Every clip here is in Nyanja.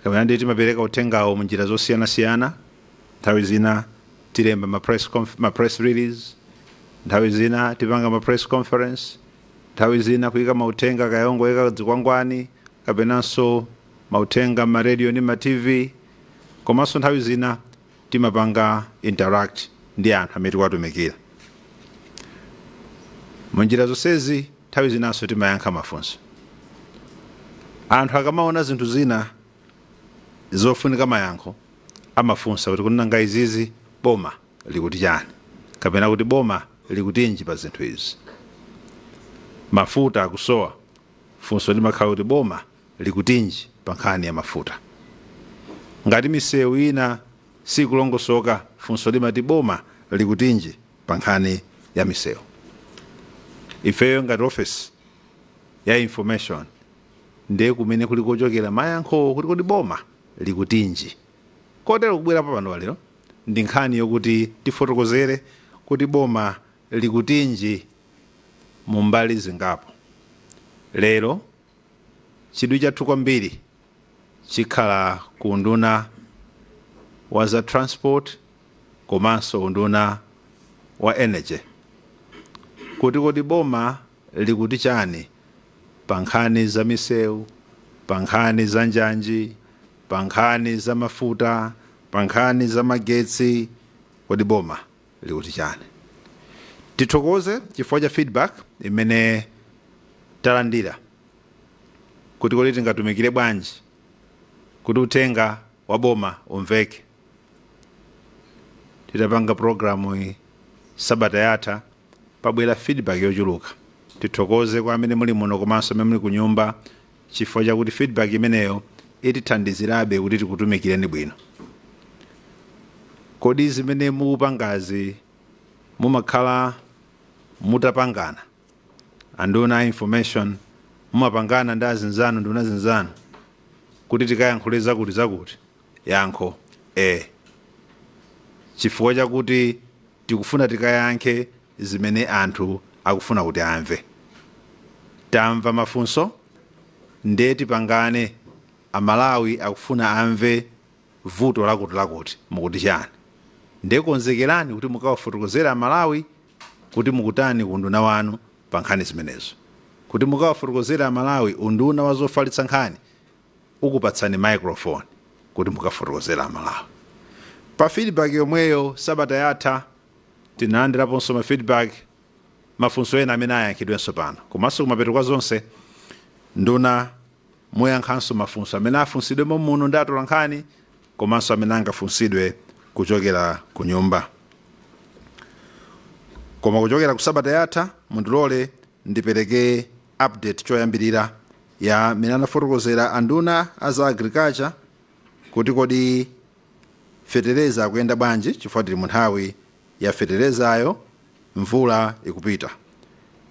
Kapena ndi timapereka uthengawo munjira zosiyanasiyana. Nthawi zina tilemba ma press release, nthawi zina tipanga ma press conference, nthawi zina kuyika mauthenga kayongoyika zikwangwani kapenanso mauthenga ma radio ndi ma TV, komanso nthawi zina timapanga interact ndi anthu amene tikuwatumikira. Munjira zonsezi, nthawi zinanso timayankha mafunso. Anthu akamaona zinthu zina zofunika mayankho, amafunsa kuti kunanga izizi boma likuti chani, kapena kuti boma likutinji pa zinthu izi. Mafuta akusowa, funso limakhala kuti boma likutinji pa nkhani ya mafuta. Ngati misewu ina sikulongosoka, funso limati boma likutinji pa nkhani ya misewu. Ifeyo ngati office ya information, ndiye kumene kuli kochokera mayankho kuti kodi boma likutinji. Kotero kubwera pano lero ndi nkhani yokuti tifotokozere kuti boma likutinji mu mbali zingapo. Lero chidwi chathu kwambiri chikhala ku unduna wa za transport komanso unduna wa energy, kuti kodi boma likuti chani pa nkhani za misewu, pa nkhani za njanji, pa nkhani za mafuta, pa nkhani za magetsi. Kodi boma likuti chani? Tithokoze chifukwa cha feedback imene talandira kuti kodi tingatumikire bwanji kuti uthenga wa boma umveke. Titapanga programu iyi sabata yatha, pabwera feedback yochuluka. Tithokoze kwa amene muli muno komanso amene muli ku nyumba, chifukwa chakuti feedback imeneyo itithandizirabe kuti tikutumikireni bwino. Kodi zimene mukupangazi mumakhala mutapangana? Anduna information, mumapangana ndi azinzanu, nduna zinzanu, kuti tikayankhule zakuti zakuti? Yankho e, chifukwa chakuti tikufuna tikayankhe zimene anthu akufuna kuti amve. Tamva mafunso, ndiye tipangane. Amalawi akufuna amve vuto lakuti lakuti, mukuti chani? Ndiye konzekerani kuti mukawafotokozera Amalawi kuti mukutani ku unduna wanu pa nkhani zimenezo, kuti mukawafotokozera Amalawi. Unduna wa zofalitsa nkhani ukupatsani microphone kuti mukafotokozera Amalawi. Pa feedback yomweyo, sabata yatha tinalandiraponso ma feedback, mafunso ena amene ayankhidwenso pano. Komanso kumapeto kwa zonse, nduna muyankhanso mafunso amene afunsidwe muno ndi atola nkhani komanso amene angafunsidwe kuchokera ku nyumba. Koma kuchokera ku sabata yatha, mundilole ndipereke update choyambirira ya mmene anafotokozera anduna a za agriculture kuti kodi fetereza akuyenda bwanji, chifukwa tili mu nthawi ya feterezayo, mvula ikupita.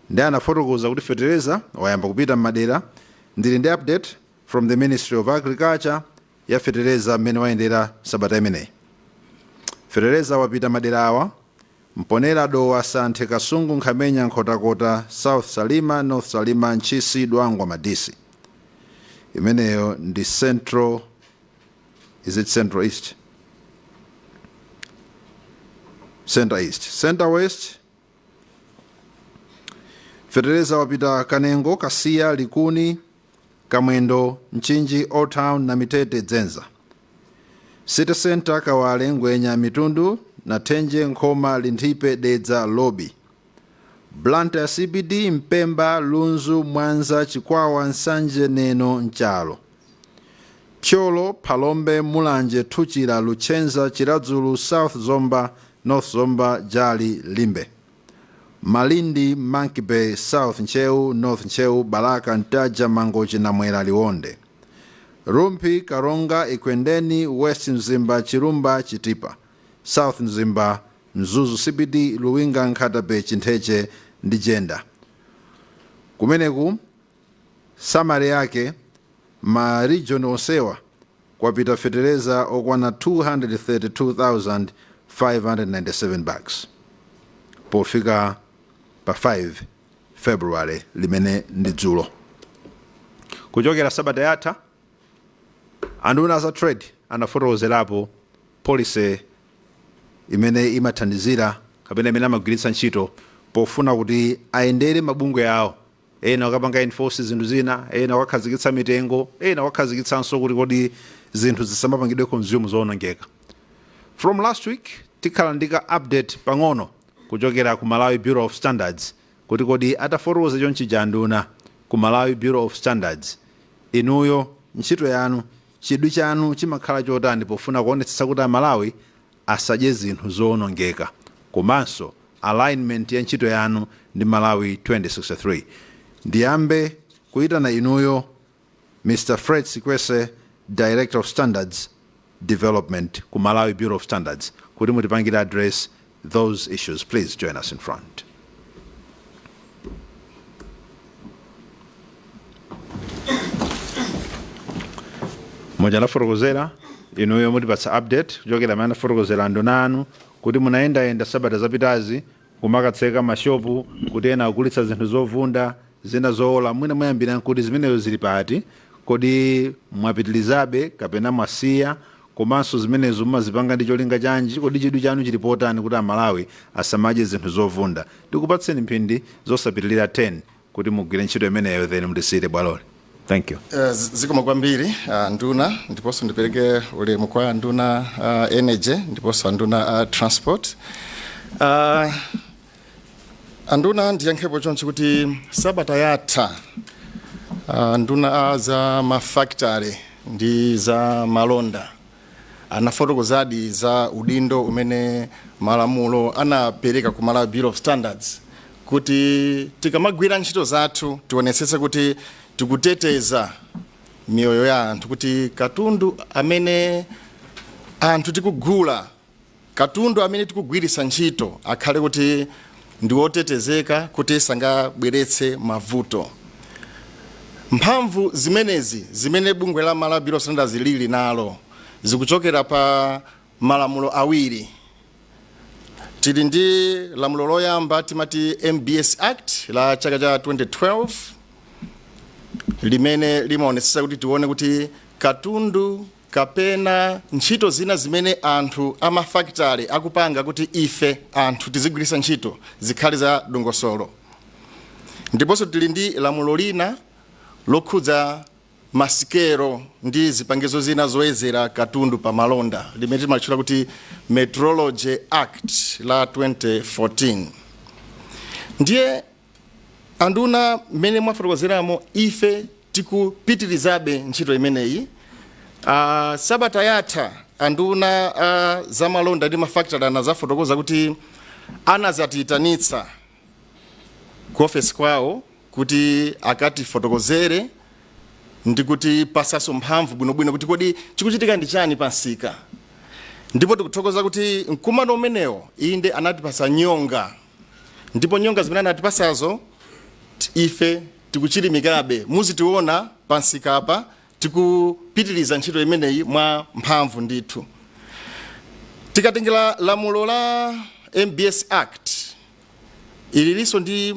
Ndi anafotokoza kuti fetereza wayamba kupita m'madera. Ndili ndi update from the Ministry of Agriculture ya fetereza mmene wayendera sabata imeneyi. Fetereza wapita madera awa: Mponera, Dowa, Santhe, Kasungu, Nkhamenya, Nkhotakota, South Salima, North Salima, Ntchisi, Dwangwa, Madisi. Imeneyo ndi Central, is it Central East? Center East. Center West, fetereza wapita Kanengo, Kasiya, Likuni, Kamwendo, Mchinji, Old Town, Namitete, Dzenza. City Center: Kawale, Ngwenya, Mitundu, Nathenje, Nkhoma, Linthipe, Dedza, Lobi. Blantyre CBD: Mpemba, Lunzu, Mwanza, Chikwawa, Nsanje, Neno, Nchalo. Thyolo, Phalombe, Mulanje, Thuchira, Luchenza, Chiradzulu, South Zomba, North Zomba, Jali, Limbe. Malindi, Monkey Bay, South Ntcheu, North Ntcheu, Balaka, Ntaja, Mangochi, Namwera, Liwonde. Rumphi, Karonga, Ekwendeni, West Mzimba, Chilumba, Chitipa. South Mzimba, Mzuzu CBD, Luwinga, Nkhata Bay, Chintheche ndi Jenda. Kumeneku summary yake, ma region onsewa kwapita fetereza okwana 232,597 bags pofika pa 5 February, limene ndi dzulo. Kuchokera sabata yatha, Anduna za trade anafotokozerapo policy imene imathandizira kapena imene amagwiritsa ntchito pofuna kuti ayendere mabungwe awo ena akapanga enforce zinthu zina, ena akakhazikitsa mitengo, ena akakhazikitsanso kuti kodi zinthu zisamapangidwe consume zoonongeka. From last week tikhala ndi ka update pang'ono kuchokera ku Malawi Bureau of Standards, kuti kodi atafotokoza chonchija anduna ku Malawi Bureau of Standards, inuyo ntchito yanu, chidwi chanu chimakhala chotani pofuna kuonetsetsa kuti Amalawi asadye zinthu zoonongeka, komanso alignment ya ntchito yanu ndi Malawi 2063. Ndiyambe kuyitana inuyo, Mr Fred Sikwese, Director of Standards Development ku Malawi Bureau of Standards, kuti mutipangire address those issues. Please join us in front. Moja anafotokozera, inuyo mutipatsa update kuchokera amene anafotokozera anduna anu kuti munayendayenda sabata zapitazi kumakatseka mashopu kuti ena agulitsa zinthu zovunda, zina zowola. Mwina muyambira kuti zimenezo zili pati, kodi mwapitilizabe kapena mwasiya, komanso zimenezo mumazipanga ndi cholinga chanji? Kodi chidwi chanu chili potani kuti Amalawi asamadye zinthu zovunda? Ndikupatseni mphindi zosapitilira 10 kuti mugwire ntchito imeneyo, then mutisiyire bwaloli. Thank you. Zikomo kwambiri, nduna, ndiponso ndipereke ulemu kwa nduna energy ndiponso anduna transport. Anduna, ndiyankhepo chonchi kuti sabata yatha nduna za mafactory ndi za malonda anafotokozadi za udindo umene malamulo anapereka ku Malawi Bureau of Standards kuti tikamagwira ntchito zathu tionetsetse kuti tikuteteza miyoyo ya anthu, kuti katundu amene anthu tikugula, katundu amene tikugwiritsa ntchito akhale kuti ndi wotetezeka, kuti sangabweretse mavuto. Mphamvu zimenezi zimene bungwe la Malawi Bureau of Standards lili nalo zikuchokera pa malamulo awiri. Tili ndi lamulo loyamba timati MBS Act la chaka cha 2012, limene limaonetsetsa kuti tione kuti katundu kapena ntchito zina zimene anthu amafakitale akupanga kuti ife anthu tizigwiritsa ntchito zikhale za dongosolo. Ndiponso tili ndi lamulo lina lokhudza masikelo ndi zipangizo zina zoyezera katundu pa malonda, limene timalitchula kuti Metrology Act la 2014. Ndiye anduna, mmene mwafotokozeramo, ife tikupitirizabe ntchito imeneyi. Sabata yatha anduna zamalonda ndi mafakitale anazafotokoza kuti anazatiyitanitsa ku ofesi kwawo kuti akatifotokozere ndi kuti pasaso mphamvu bwinobwino kuti kodi chikuchitika ndi chani pa msika. Ndipo tikuthokoza kuti mkumano umenewo inde anatipasa nyonga, ndipo nyonga zimene anatipasazo ife tikuchilimikabe. Muzitiona pa msika apa tikupitiriza ntchito imeneyi mwa mphamvu ndithu. Tikatengera lamulo la MBS Act ililinso ndi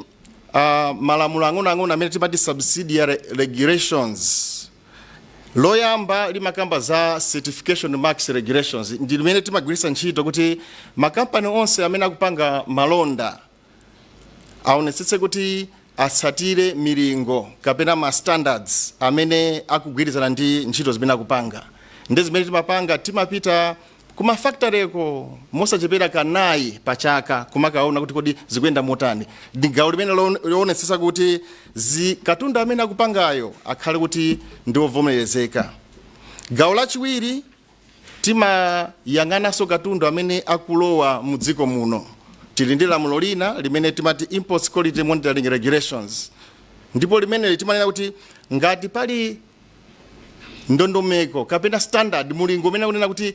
malamulo ang'onoang'ono amene timati subsidiary regulations. Loyamba limakamba za certification marks regulations, ndi limene timagwiritsa ntchito kuti makampani onse amene akupanga malonda aonetsetse kuti atsatire milingo kapena ma standards amene akugwirizana ndi ntchito zimene akupanga. Ndi zimene timapanga, timapita kumafaktoreko mosachepera kanayi pa chaka kumakaona kuti kodi zikuyenda motani. Ndi gawo limene loonetsetsa kuti katundu amene akupangayo akhale kuti ndi wovomerezeka. Gawo lachiwiri, timayang'ananso katundu amene akulowa mu dziko muno. Tili ndi lamulo lina limene timati Imports Quality Monitoring Regulations, ndipo limeneli timanena kuti ngati pali ndondomeko kapena standard, mulingo umene akunena kuti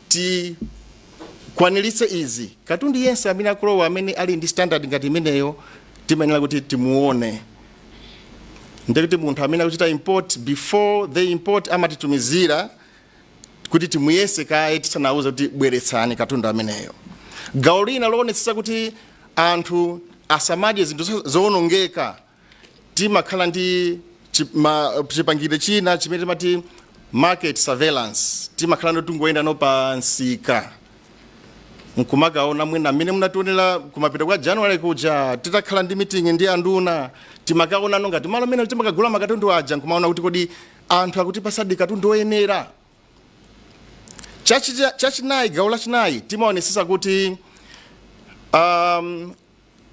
tikwaniritse izi, katundu yense amene akulowa amene ali ndi standard ngati imeneyo timayenera kuti timuone. Ndikuti munthu amene akuchita import, before they import amatitumizira kuti timuyese kaye tisanauze kuti bweretsani katundu ameneyo. Gawo lina loonetsetsa kuti anthu asamadye zinthu zowonongeka, timakhala ndi chipangire china chimene timati market surveillance. Timakhala ndotungoyenda no pa msika nkumakaona mwina mmene munationera kumapeto kwa January kuja titakhala ndi meeting ndi anduna, timakaona no ngati malo amene timakagula makatundu aja, nkumaona kuti kodi anthu akutipasadi katundu oyenera. Chachinayi, gawo lachinayi, timaonesesa kuti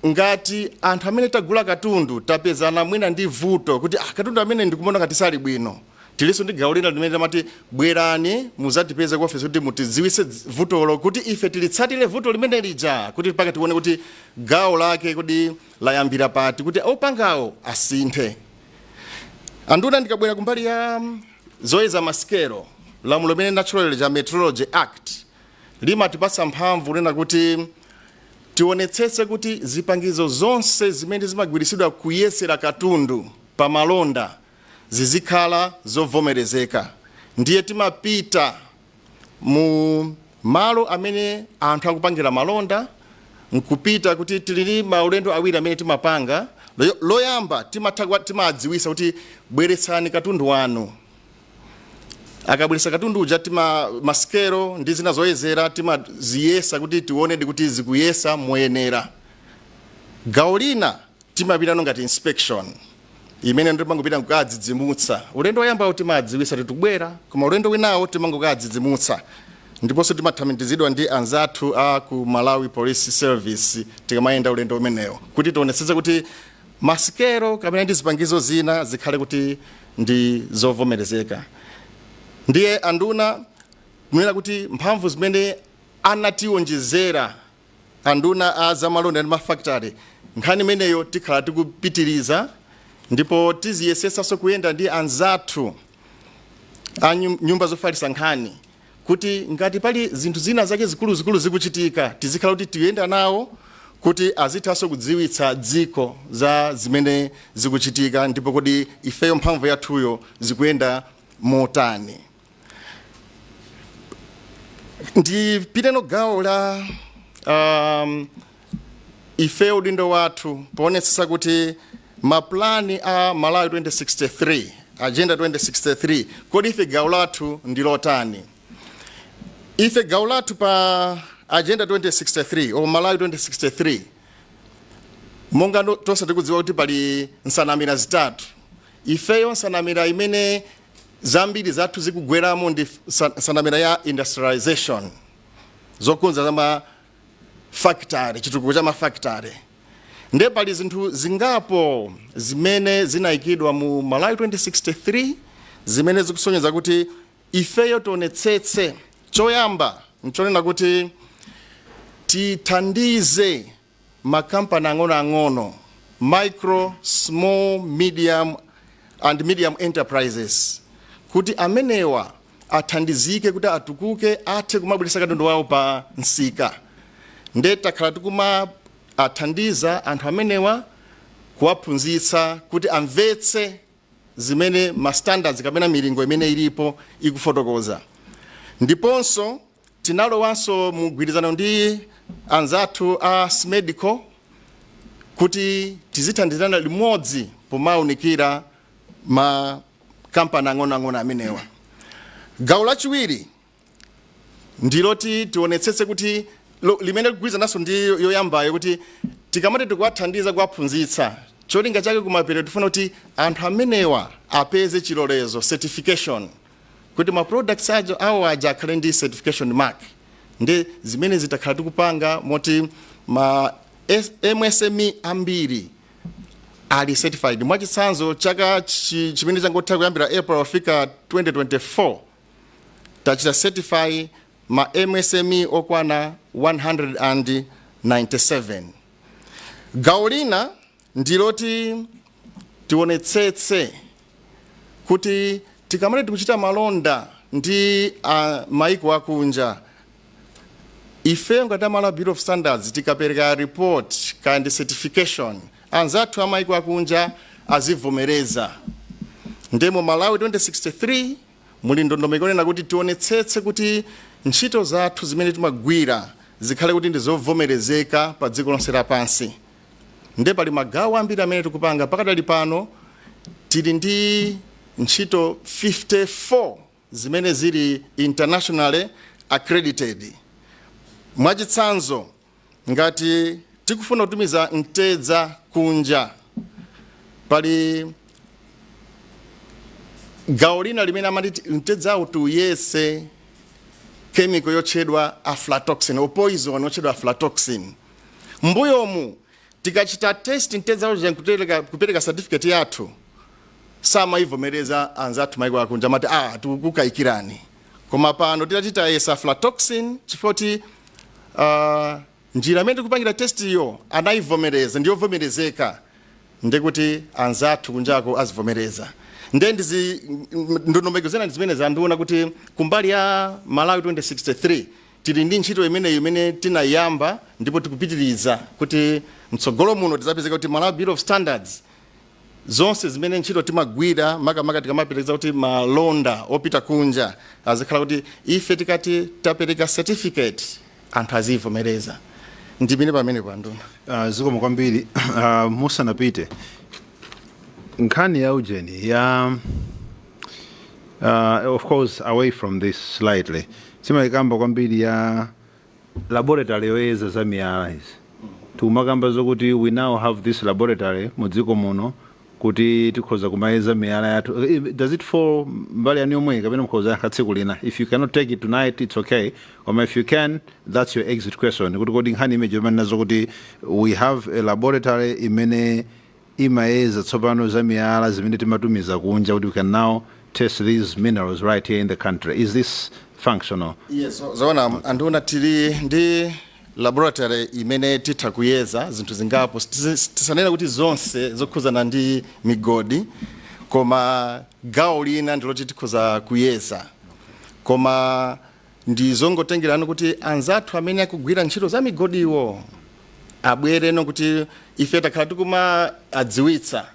ngati anthu amene tagula katundu tapezana mwina ndi vuto kuti katundu amene ndikumaona ngati sali bwino, tilinso ndi gawo lina limene timati bwerani muzatipeze ku office kuti mutidziwitse vutolo, kuti ife tilitsatire vuto limene lija, kuti mpaka tione kuti gawo lake kuti layambira pati, kuti opangawo asinthe. Anduna, ndikabwera kumbali ya zoyeza masikelo, lamulo limene Natural cha Metrology Act limatipasa mphamvu kunena kuti tionetsetse kuti zipangizo zonse zimene zimagwiritsidwa kuyesera katundu pa malonda zizikhala zovomerezeka. Ndiye timapita mu malo amene anthu akupangira malonda nkupita kuti tili ndi maulendo awiri amene timapanga. Loyamba timatha timadziwisa kuti bweretsani katundu wanu. Akabweretsa katundu uja, tima masikelo ndi zina zoyezera timaziyesa kuti tionedi kuti zikuyesa moyenera. Gawo lina timapitano ngati inspection imene timangopita kukadzidzimutsa. Ulendo woyambawo timadziwisa kuti tikubwera, koma ulendo winawo timangokadzidzimutsa, ndiponso timathamangizidwa ndi anzathu a ku Malawi Police Service tikamayenda ulendo umenewo, kuti tionetsetse kuti masikelo kapena ndi zipangizo zina zikhale kuti ndi zovomerezeka. Ndiye anduna, kunena kuti mphamvu zimene anationjezera anduna a zamalonda ndi mafactory, nkhani imeneyo tikhala tikupitiriza, ndipo tiziyesetsanso kuyenda ndi anzathu a nyumba zofalitsa nkhani, kuti ngati pali zinthu zina zake zikuluzikulu zikuchitika, tizikhala kuti tiyenda nawo kuti azithanso kudziwitsa dziko za zimene zikuchitika, ndipo kodi ifeyo mphamvu yathuyo zikuyenda motani. Ndipiteno gawo la ifeyo udindo wathu poonetsetsa kuti maplani a Malawi 2063, Agenda 2063, kodi ife gawo lathu ndi lotani? Ife gawo lathu pa Agenda 2063 o Malawi 2063, monga tonse tikudziwa kuti pali nsanamira zitatu, ifeyo nsanamira imene zambiri zathu zikugweramo ndi nsanamira ya industrialization, zokonza za ma factory, chitukuko cha mafactory. Ndiye pali zinthu zingapo zimene zinayikidwa mu Malawi 2063 zimene zikusonyeza kuti ifeyo tionetsetse. Choyamba nchonena kuti tithandize makampani ang'onoang'ono, micro, small, medium and medium enterprises, kuti amenewa athandizike kuti atukuke, athe kumabweretsa katundu wawo pa msika. Nde takhala tikuma athandiza anthu amenewa, kuwaphunzitsa kuti amvetse zimene ma standards kapena milingo imene ilipo ikufotokoza. Ndiponso tinalowanso mu mgwirizano ndi anzathu a SMEDCO kuti tizithandizana limodzi pomaunikira ma kampani ang'onoang'ono amenewa. Gawo lachiwiri ndiloti tionetsetse kuti limene ligwirizananso ndi yoyambayo, kuti tikamati tikuwathandiza, kuwaphunzitsa, cholinga chake kumapeto tifuna kuti anthu amenewa apeze chilolezo, certification, kuti ma products ajo awo aja akhale ndi certification mark. Ndi zimene zitakhala tikupanga moti ma MSME ambiri ali certified. Mwachitsanzo, chaka chimene changotha, kuyambira April kufika 2024, tachita certify ma MSME okwana 197. Gawo lina ndiloti tionetsetse kuti tikamati tikuchita malonda ndi maiko akunja, ife ngati Malawi Bureau of Standards tikapereka report kandi certification, anzathu a maiko akunja azivomereza. Ndemo Malawi 2063 muli ndondomeko yonena kuti tionetsetse kuti ntchito zathu zimene timagwira zikhale kuti ndi zovomerezeka pa dziko lonse lapansi. Nde pali magawo ambiri amene tikupanga. Pakadali pano tili ndi ntchito 54. zimene zili internationally accredited. Mwachitsanzo, ngati tikufuna kutumiza mtedza kunja, pali gawo lina limene amati mtedzawo tiuyese chemical yotchedwa aflatoxin or poison yotchedwa aflatoxin. Mbuyomu tikachita test mtedzawo kupereka certificate yathu, samayivomereza anzathu maiko akunja, amati, "Ah, tikukayikirani." Koma pano titati tayesa aflatoxin, chifukwa kuti njira imene tikupangira test iyo anayivomereza, ndiyovomerezeka, ndikuti anzathu kunjako azivomereza. Nde ndizi ndondomeko zina ndi zimene zandiona kuti kumbali ya Malawi 2063 tili ndi ntchito imeneyi imene tinayamba ndipo tikupitiriza, kuti mtsogolo muno tizapezeka kuti Malawi Bureau of Standards, zonse zimene ntchito timagwira, makamaka tikamapereka kuti malonda opita kunja, azikhala kuti ife tikati tapereka certificate anthu azivomereza. Ndimene pamene panduna. Zikomo kwambiri. Musanapite, nkhani ya ujeni ya of course away from this slightly, timayikamba kwambiri ya laboratory yoyeza za miyala izi. Tikumakamba zokuti we now have this laboratory mu dziko muno kuti tikhoza kumayeza miyala yathu. Does it fall mbali yanu yomwe kapena mukhoza yankha tsiku lina? If you cannot take it tonight, it's okay, koma if you can, that's your exit question, kuti kodi nkhani imeje yomanena zokuti we have a laboratory imene imayeza tsopano za miyala zimene timatumiza kunja, kuti we can now test these minerals right here in the country, is this functional? Yes, zoona anduna, tili ndi laboratory imene titha kuyeza zinthu zingapo. Tisanene kuti zonse zokhuzana ndi migodi, koma gawo lina ndiloti tikhoza kuyeza. Koma ndi zongotengerano kuti anzathu amene akugwira ntchito za migodiwo abwereno, kuti ife takhala tikuma adziwitsa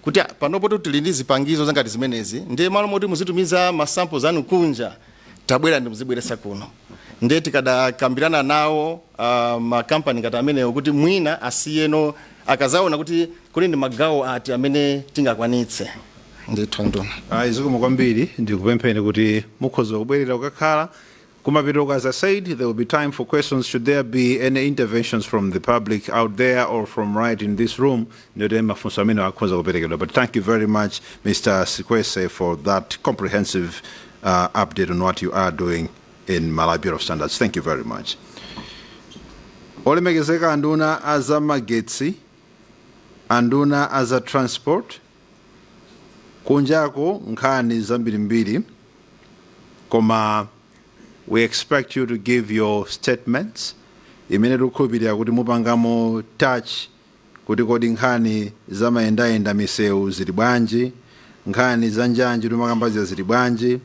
kuti, "Ah, panopo tili ndi zipangizo zangati zimenezi, ndiye malo moti muzitumiza ma samples anu kunja, tabwera ndi muzibweretsa kuno." Ndiye tikadakambirana nawo makampani ngati amenewo kuti mwina asiyeno akazaona kuti kuli ndi magawo ati amene tingakwanitse. Ndithu nduna. Ayi, zikomo kwambiri. Ndikupempheni kuti mukhoza kubwerera kukakhala kumapitoko. As I said, there will be time for questions should there be any interventions from the public out there or from right in this room, ndiyoti mafunso amene akhoza kuperekedwa. But thank you very much, Mr. Sikwese, for that comprehensive update on what you are doing in Malawi Bureau of Standards. Thank you very much. Olemekezeka anduna azamagetsi, anduna aza transport, kunjako nkhani zambirimbiri, koma we expect you to give your statements imene tikukhulupirira kuti mupangamo touch kuti kodi nkhani zamayendayenda misewu zili bwanji, nkhani za njanji timakambaziya zili bwanji,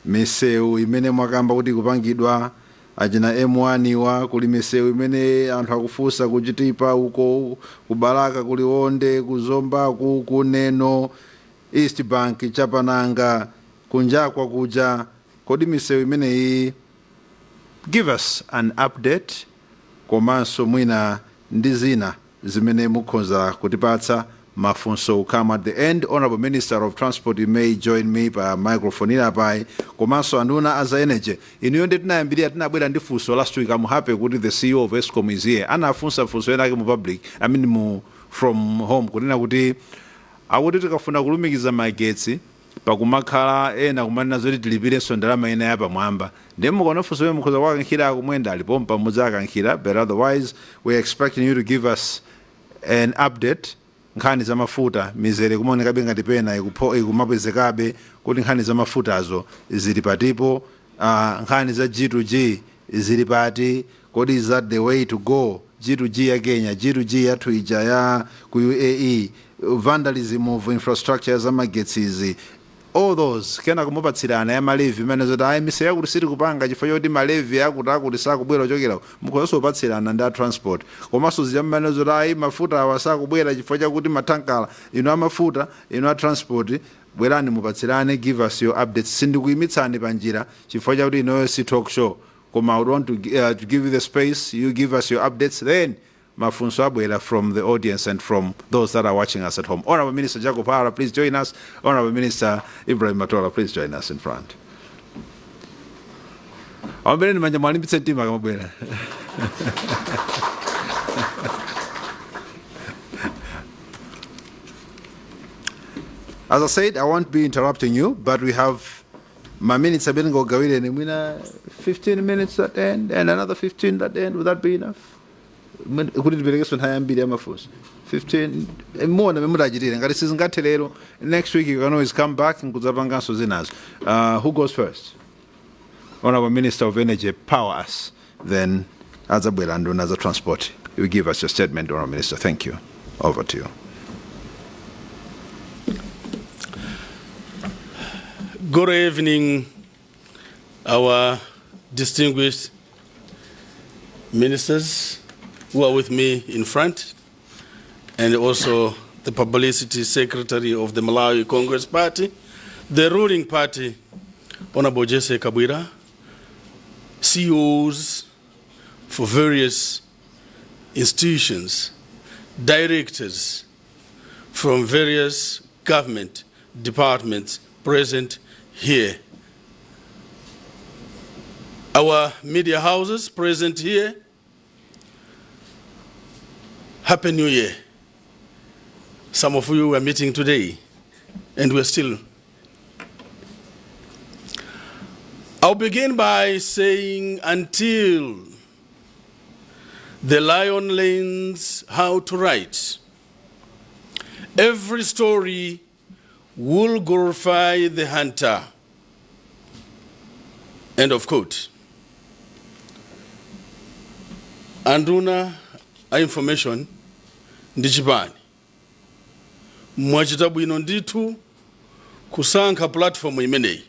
misewu imene mwakamba kuti ikupangidwa achina M1 wa, kuli misewu imene anthu akufunsa kuchitipa uko, kubalaka, kuliwonde, kuzombaku, kuneno, East Bank, Chapananga, kunjakwa kuja, kodi misewu imeneyi, give us an update, komanso mwina ndi zina zimene mukhoza kutipatsa. Mafunso will come at the end. Honorable Minister of Transport, you may join me pa microphone ilapayi. Komanso anduna aza energy, inuyo ndi tinayambirira, tinabwera ndi funso last week. I'm happy kuti the CEO of ESCOM is here. Anafunsa funso enake mu public, I mean mu from home, kunena kuti akuti tikafuna kulumikiza magetsi pakumakhala ena kumanena zoti tilipirenso ndalama ina yapamwamba. Ndiye mukaona funso imene mukhoza kuwakankhira akumwenda alipompa, mudzakankhira. But otherwise we are expecting you to give us an update. Nkhani za mafuta, mizere kumaonekabe ngati pena ikumapezekabe, kuti nkhani za mafutazo zili patipo? Nkhani za G2G zili pati? Kodi is that the way to go, G2G ya Kenya, G2G yathu ija ya ku UAE, vandalism of infrastructure za magetsizi, all those? Kena kumupatsirana ya ma levy imene zoti ayi, misewu yakuti sitikupanga chifukwa choti ma levy akuti akuti sakubwera ochokera, mukhozanso kupatsirana ndi a transport. Komanso zija mmene zoti ayi, mafuta awa sakubwera chifukwa chakuti ma tanker. Inu amafuta, inu a transport, bwerani mupatsirane, give us your updates. Sindikuyimitsani panjira chifukwa chakuti inoyo si talk show, koma I would want to give you the space. You give us your updates, then mafunso abwera from the audience and from those that are watching us at home. Honorable Minister Jacob Hara, please join us. Honorable Minister Ibrahim Matola, please join us in front. Aombereni manja, mwalimbitse mtima akamabwera. As I said, I won't be interrupting you, but we have my minutes amene ngogawireni mwina 15 minutes at the end and another 15 at the end. Would that be enough? Kuti tiperekenso nthawi yambiri yamafunso 15 muona memutachitire ngati sizingathe lero, next week you can always come back nkudzapanganso zinazo. Who goes first? Honorable Minister of Energy, power us, then adzabwera nduna za transport. You give us your statement, Honorable Minister. Thank you. Over to you. Good evening, our distinguished ministers who are with me in front, and also the publicity secretary of the Malawi Congress Party, the ruling party, Honorable Jesse Kabwira, CEOs for various institutions, directors from various government departments present here, our media houses present here, Happy New Year. Some of you were meeting today, and we're still. I'll begin by saying, until the lion learns how to write, every story will glorify the hunter. End of quote. Anduna a information ndi chipani, mwachita bwino ndithu kusankha platform imeneyi.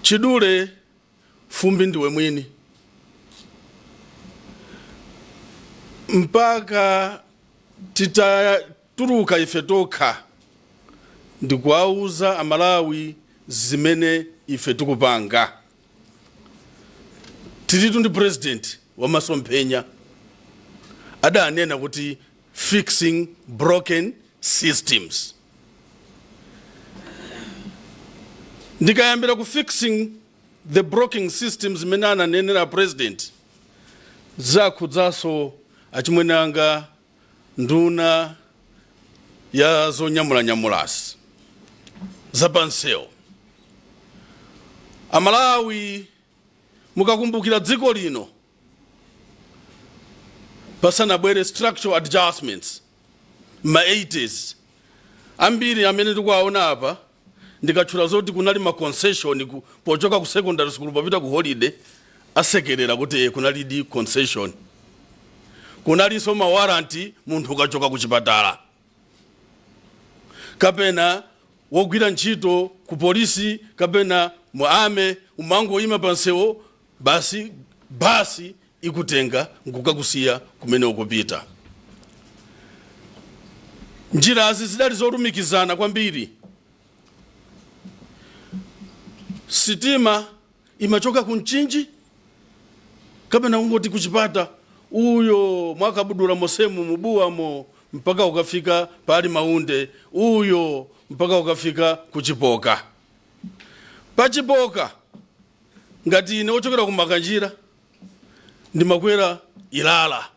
Chidule, fumbi ndiwe mwini. Mpaka titatuluka ife tokha ndikuwauza Amalawi zimene ife tikupanga. Tilitu ndi president wamasomphenya, adanena kuti fixing broken systems. Ndikayambira ku fixing the broken systems zimene ananenera president, zakhudzaso achimwene anga nduna ya zonyamulanyamulasi zapansewu. Amalawi, mukakumbukira dziko lino pasanabwere structural adjustments ma 80s, ambiri amene tikuwaona apa, ndikatchula zoti kunali ma concession pochoka ku secondary school popita ku holiday, asekerera kuti kunalidi concession. Kunalinso ma warrant. Munthu ukachoka ku chipatala kapena wogwira ntchito ku polisi kapena mu army, umangoyima pansewo basi, basi ikutenga nkukakusiya kumene ukupita. Njirazi zidali zolumikizana kwambiri. Sitima imachoka ku Mchinji kapena kungoti kuchipata uyo mwakabudula mosemu mubuwamo mpaka ukafika pali Maunde uyo mpaka ukafika kuchipoka. Pachipoka, ngati ine ochokera ku Makanjira, ndimakwera Ilala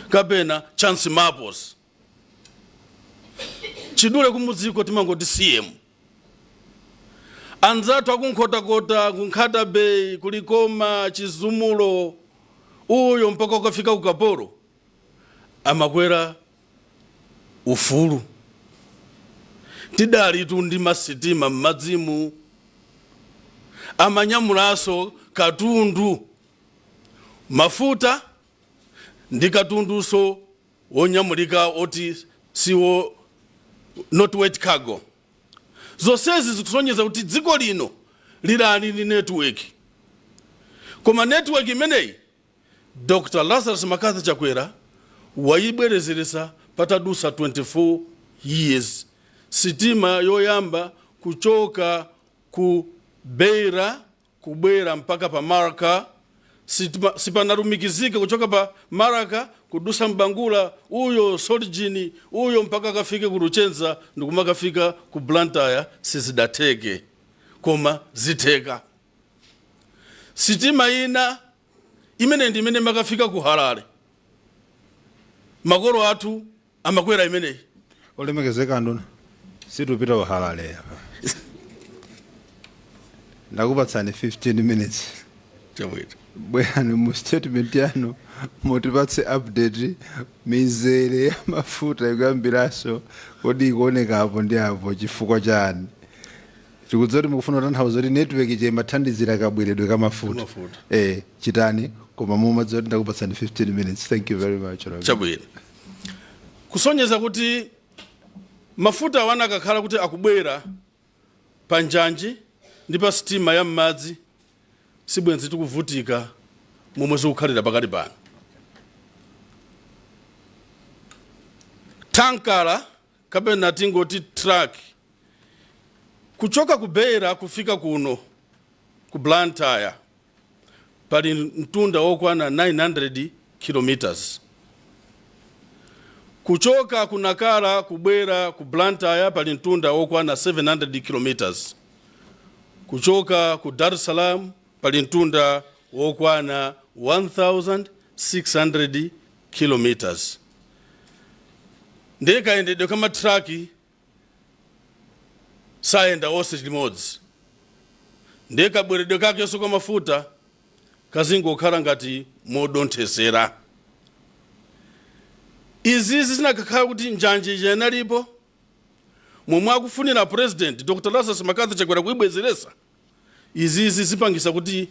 kapena Chance Maples. Chidule, kumudziko timangoti CM. Anzathu akunkhotakota, kunkhata Bay, kulikoma, Chizumulo uyo mpaka ukafika kukaporo, amakwera Ufulu. Tidalitu ndi masitima m'madzimu, amanyamulanso katundu, mafuta ndi katundunso wonyamulika oti siwo not wet cargo. Zonsezi zikusonyeza kuti dziko lino lilali ndi network, koma network imeneyi Dr Lazarus McCarthy Chakwera wayibwerezeresa patadusa 24 years. Sitima yoyamba kuchoka ku Beira kubwera mpaka pa Marka, sipanalumikizike kuchoka pa Marka kudusa Mbangula uyo, Soljini uyo, mpaka kafike ku Luchenza ndikumakafika ku Blantyre, sizidatheke, koma zitheka. Sitima ina imene ndi imene imakafika ku Harare, makolo athu amakwera imeneyi. Olemekezeka nduna, situpita ku Harare apa. Ndakupatsani 15 minutes. Chabwino. Bwerani mu statement yanu, mutipatse update. Mizere ya mafuta ikuyambiranso, kodi ikuoneka apo ndi apo chifukwa chani? Tikudziwa kuti mukufuna kutanthauza kuti network imathandizira kabweredwe ka mafuta. Mafuta. Chitani, koma mumadziwa kuti ndakupatsani 15 minutes. Thank you very much, Honorable. Chabwino. Kusonyeza kuti mafuta awana akakhala kuti akubwera pa njanji ndi pa sitima ya m'madzi, sibwenzi tikuvutika momwe zikukhalira pakali pano. Tankala kapena tingoti truck kuchoka ku Beira kufika kuno ku Blantyre pali mtunda wokwana 900 kilometers. Kuchoka ku Nakala kubwera ku Blantyre pali mtunda wokwana 700 kilometers. Kuchoka ku Dar es Salaam pali mtunda wokwana 1600 kilometers. Ndiye kayendedwe ka matraki sayenda onse limodzi, ndiye kabweredwe kakenso kwa mafuta kazingokhala ngati modonthesera. Izizi zinakakhala kuti njanji ija inalipo momwe akufunira President Dr Lazarus McCarthy Chakwera kuibwezeresa, izizi zipangisa kuti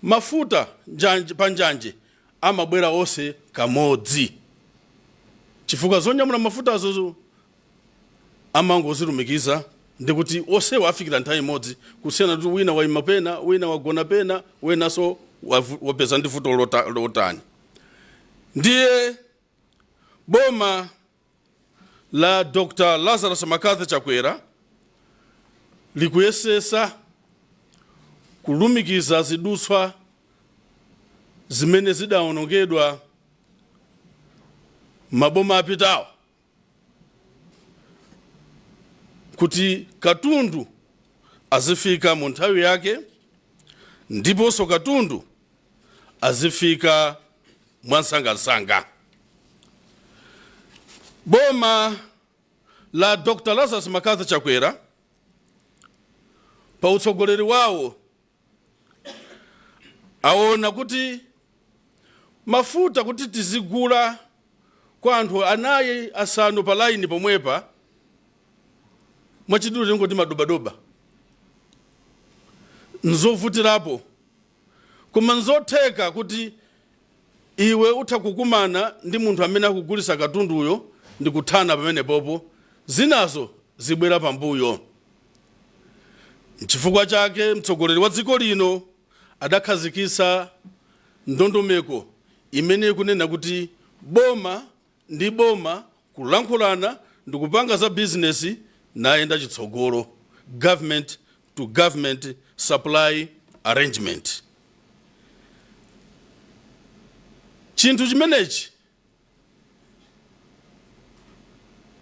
mafuta pa njanje amabwera onse kamodzi, chifukwa zonyamula mafutazo amangozilumikiza ndikuti onsewo afikira nthawi imodzi, kusiyana kuti wina wayima pena, wina wagona pena, winanso wapeza ndi vuto lotani. Ndiye boma la Dr Lazarus McCarthy Chakwera likuyesesa kulumikiza zidutswa zimene zidawonongedwa maboma apitawo kuti katundu azifika mu nthawi yake, ndiponso katundu azifika mwansangasanga. Boma la Dr Lazarus McCarthy Chakwera pa utsogoleri wawo aona kuti mafuta kuti tizigula kwa anthu anayi, asanu pa laini pomwepa, mwachidule tingoti madobadoba, nzovutirapo. Koma nzotheka kuti iwe utha kukumana ndi munthu amene akugulisa katunduyo ndi kuthana pamenepopo, zinazo zibwera pambuyo. Nchifukwa chake mtsogoleri wa dziko lino adakhazikitsa ndondomeko imene ikunena kuti boma ndi boma kulankhulana ndi kupanga za bizinesi nayenda chitsogolo, government to government supply arrangement. Chinthu chimenechi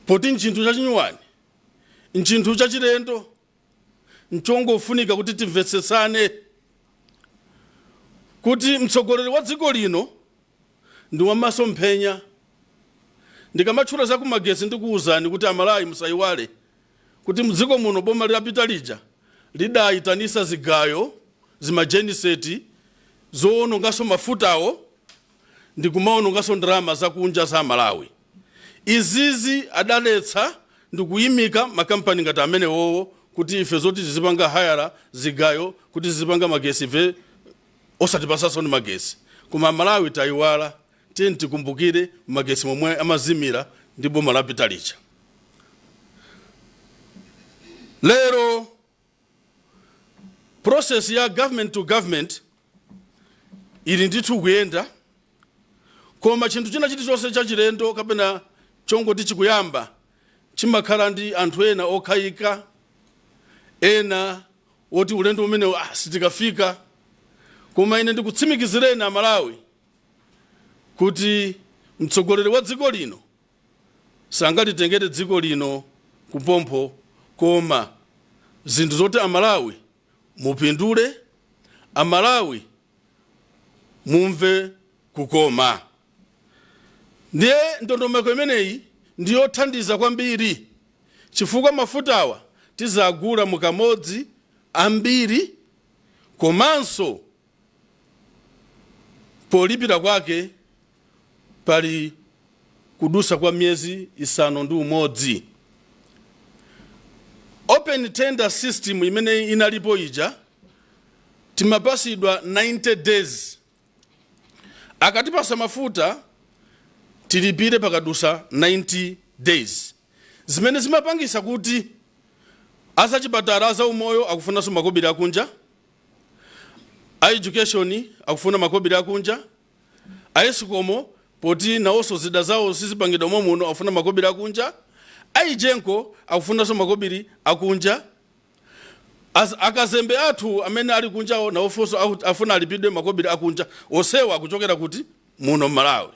poti nchinthu chachinyuwani, nchinthu chachilendo, nchongofunika kuti timvetsetsane kuti mtsogoleri wa dziko lino ndi wamasomphenya. Ndikamatchula za kumagesi, ndikuwuzani kuti Amalawi musayiwale kuti mdziko muno boma lilapita lija lidayitanisa zigayo, zimajeniseti zowononganso mafutawo ndi kumaononganso ndalama zakunja za Malawi. Izizi adaletsa ndi kuyimika makampani ngati amenewowo, kuti ife zoti tizipanga hayala zigayo kuti zizipanga magesi, ife osatipasanso ndi magesi. Koma Malawi tayiwala. Tiye tikumbukire magesi momwe amazimira ndi boma lapita lija. Lero process ya government to government ili ndithu kuyenda, koma chinthu china chilichonse chachilendo kapena chongoti chikuyamba chimakhala ndi anthu ena okhayika, ena woti ulendo umenewu sitikafika. Koma ine ndikutsimikizireni Amalawi kuti mtsogoleri wa dziko lino sangalitengere dziko lino kupompho, koma zinthu zoti Amalawi mupindule, Amalawi. Mumve kukoma. Ndiye ndondomeko imeneyi ndiyothandiza kwambiri, chifukwa mafutawa tizagula mukamodzi ambiri, komanso polipira kwake pali kudusa kwa miyezi 6. Open tender system imene inalipo ija, timapasidwa 90 days. Akatipasa mafuta, tilipire pakadusa 90 days, zimene zimapangisa kuti azachipatala, azaumoyo akufunanso makobiri akunja, a education akufuna makobiri akunja, a ESCOM poti nawonso zida zawo sizipangidwa momuno akufuna makobiri akunja, a EGENCO akufunanso makobiri akunja, akazembe athu amene ali kunjawo nawonso afuna alipidwe makobiri akunja, onsewa akuchokera kuti? Muno Mmalawi.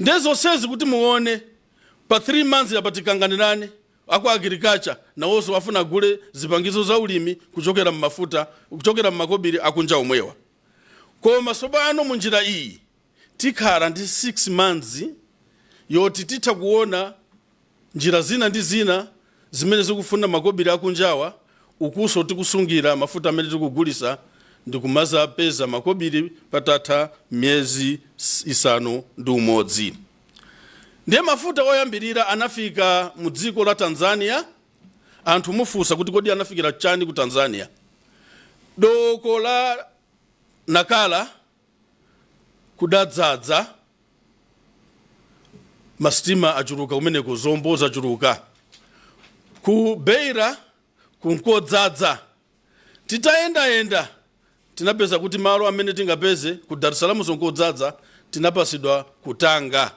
Ndiye zonsezi kuti muone, pa 3 months apa tikanganirane. Aku agriculture nawonso afuna agule zipangizo za ulimi kuchokera mmafuta, kuchokera mmakobiri akunja omwewa. Koma tsopano munjira iyi tikhala ndi 6 months yoti titha kuona njira zina ndi zina zimene zikufuna makobiri akunjawa, ukuso tikusungira mafuta amene tikugulisa ndikumazapeza makobiri patatha miyezi 6. Ndiye mafuta oyambirira anafika mu dziko la Tanzania. Anthu mufunsa kuti kodi anafikira chani ku Tanzania? Doko la Nakala kudadzaza, masitima achuluka kumeneko, zombo zachuluka. Ku Beira kunkodzaza. Titayendayenda tinapeza kuti malo amene tingapeze ku Dar es Salaam zonkodzaza, tinapasidwa ku Tanga.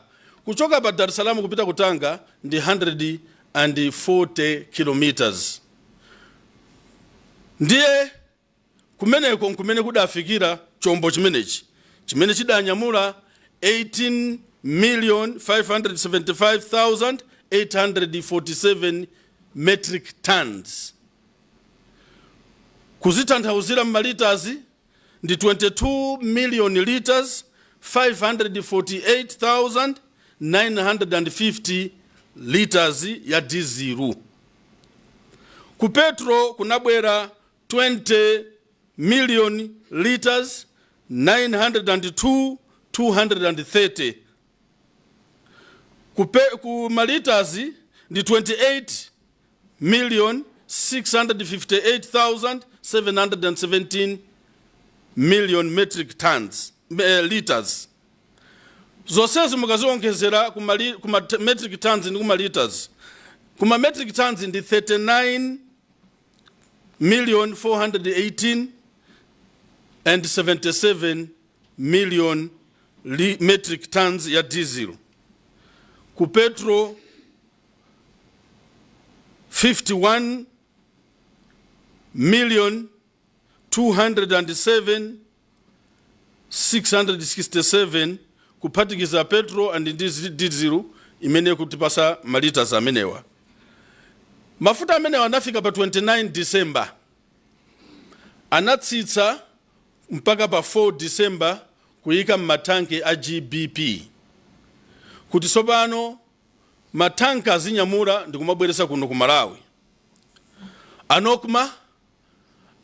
Kuchoka pa Dar es Salaam kupita ku Tanga ndi 140 kilometers. Ndiye kumeneko nkumene kudafikira chombo chimenechi chimene chidanyamula 18 million 575,847 metric tons. Kuzitanthauzira m'ma litres ndi 22 million liters 548,950 liters ya dizilu. Ku petro kunabwera 20 million liters 902 230. Ku ma litres ndi 28 million 658,717 million metric tons, liters. Zonsezi mukaziwonjezera kuma metric tons ndi kuma liters, kuma metric tons ndi 39 million 418 and 77 million metric tons ya diesel. Ku petrol 51 million 207 667, kuphatikiza petrol and diesel imene kutipasa ma litres amenewa. Mafuta amenewa anafika pa 29 December, anatsitsa mpaka pa 4 December kuyika mmatanki a GBP, kuti tsopano matanki azinyamula ndikumabweresa kuno ku Malawi. A NOCMA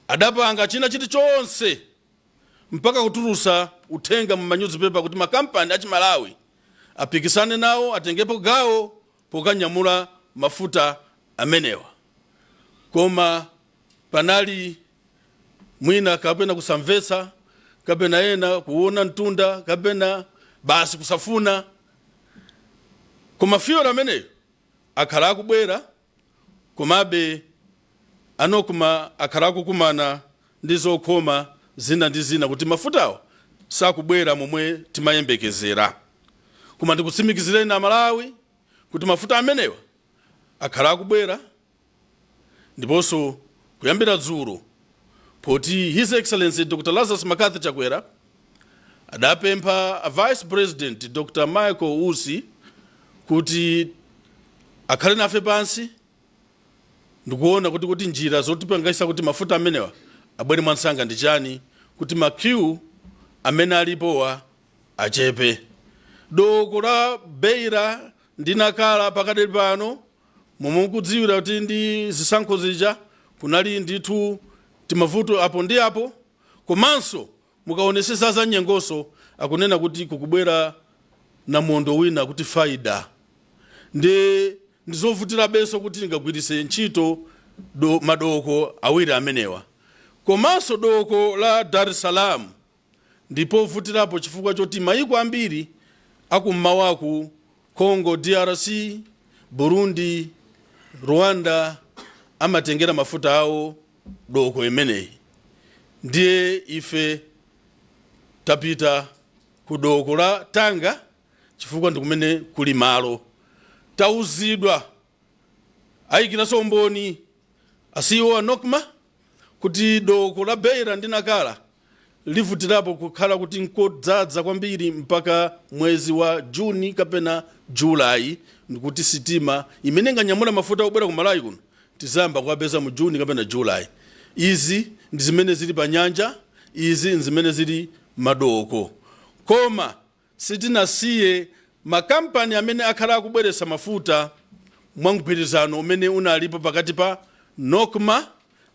adapanga china chilichonse mpaka kutulusa uthenga mu manyuzipepa kuti makampani achimalawi apikisane nawo, atengepo gawo pokanyamula mafuta amenewa. Koma panali mwina kapena kusamvetsa, kapena ena kuona mtunda, kapena basi kusafuna. Koma fuel ameneyo akhala akubwera. Komabe a NOCMA akhala akukumana ndi zokhoma zina ndi zina kuti mafutawo sakubwera momwe timayembekezera. Koma ndikutsimikizireni Amalawi kuti mafuta amenewa akhala akubwera, ndiponso kuyambira dzulo, poti His Excellency Dr Lazarus McCarthy Chakwera adapempha a Vice President Dr Michael Usi kuti akhale nafe pansi ndikuona kuti njira zotipangisa kuti mafuta amenewa abwere mwansanga ndi chani, kuti ma queue Amene alipowa achepe. Doko la Beira ndi Nakala pakadali pano, momwe mukudziwira kuti ndi zisankho zija kunali ndithu timavuto apo ndi apo, komanso mukaonesesa za nyengoso akunena kuti kukubwera namondwe wina kuti Faida, ndi ndizovutirabenso kuti tingagwiritse ntchito madoko awiri amenewa. Komanso doko la Dar es Salaam ndipovutirapo chifukwa choti mayiko ambiri akummawaku, Congo DRC, Burundi, Rwanda, amatengera mafuta awo doko imeneyi. Ndiye ife tapita ku doko la Tanga chifukwa ndikumene kuli malo. Tauzidwa, ayikiranso umboni a CEO a NOCMA, kuti doko la Beira ndi Nakala livutirapo kukhala kuti nkodzaza kwambiri mpaka mwezi wa Juni kapena Julayi, ndikuti sitima imene inganyamula mafuta obwera ku Malawi kuno tizamba kuwapeza mu Juni kapena Julayi. Izi ndi zimene zili pa nyanja, izi ndi zimene zili madoko. Koma sitinasiye makampani amene akhala akubweretsa mafuta mwa mgwirizano umene unalipo pakati pa NOCMA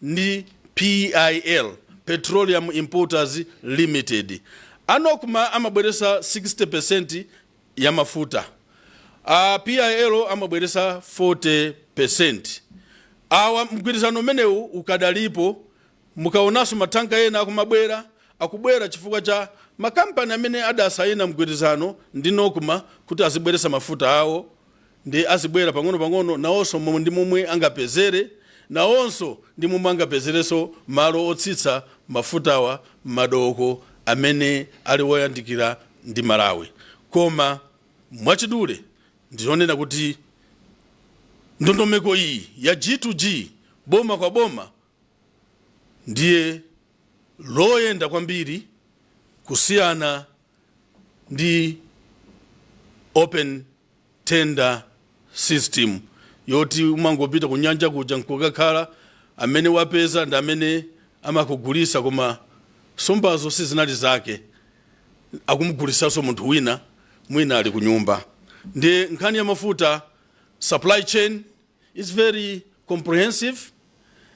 ndi PIL, Petroleum Importers Limited. A NOCMA amabweretsa 60% ya mafuta, a PIL amabweretsa 40%. Awa mgwirizano umenewu ukadalipo. Mukaonanso matanka ena akumabwera, akubwera chifukwa cha makampani amene adasayina mgwirizano ndi NOCMA kuti azibweretsa mafuta awo, ndi azibwera pang'ono-pang'ono nawonso momwe ndi momwe angapezere, nawonso ndi momwe angapezerenso malo otsitsa mafutawa madoko amene ali woyandikira ndi Malawi. Koma mwachidule ndionena kuti ndondomeko iyi ya G2G, boma kwa boma, ndiye loyenda kwambiri kusiyana ndi open tender system yoti umangopita kunyanja kuja nkukakhala, amene wapeza ndi amene amakugulisa, koma nsombazo sizinali zake, akumugulisanso munthu wina, mwina ali kunyumba. Ndiye nkhani ya mafuta, supply chain is very comprehensive,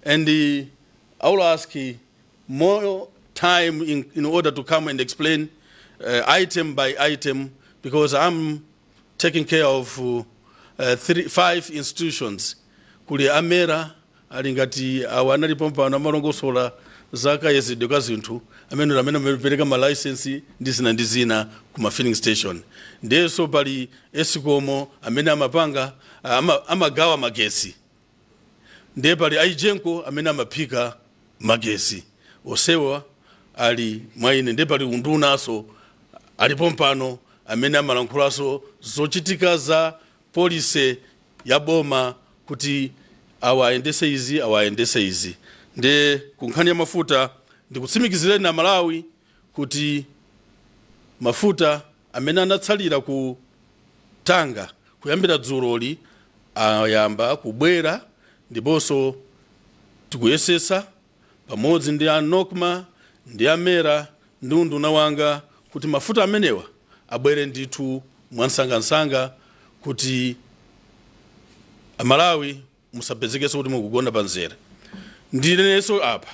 and I will ask more time in order to come and explain item by item, because I'm taking care of three, five institutions. Kuli a MERA, ali ngati awa analipo pano amalongosola za kayezedwe ka zinthu, amene amapereka ma license ndi zina ndi zina ku ma filling station. Ndiyenso pali ESCOM amene amapanga amagawa magesi, ndiye pali EGENCO amene amaphika magesi. Osewa ali mwaine. Ndiye pali undunaso alipo mpano amene amalankhulaso zochitika za policy ya boma kuti awa ayendese izi, awa ayendese izi. Ndiye ku nkhani ya mafuta, ndikutsimikizireni na Malawi kuti mafuta amene anatsalira ku Tanga kuyambira dzuloli ayamba kubwera, ndiponso tikuyesesa pamodzi ndi a NOCMA ndi a MERA ndi unduna wanga kuti mafuta amenewa abwere ndithu mwansangansanga, kuti Amalawi musapezekenso kuti mukugona pa mzere. Ndinenso apa,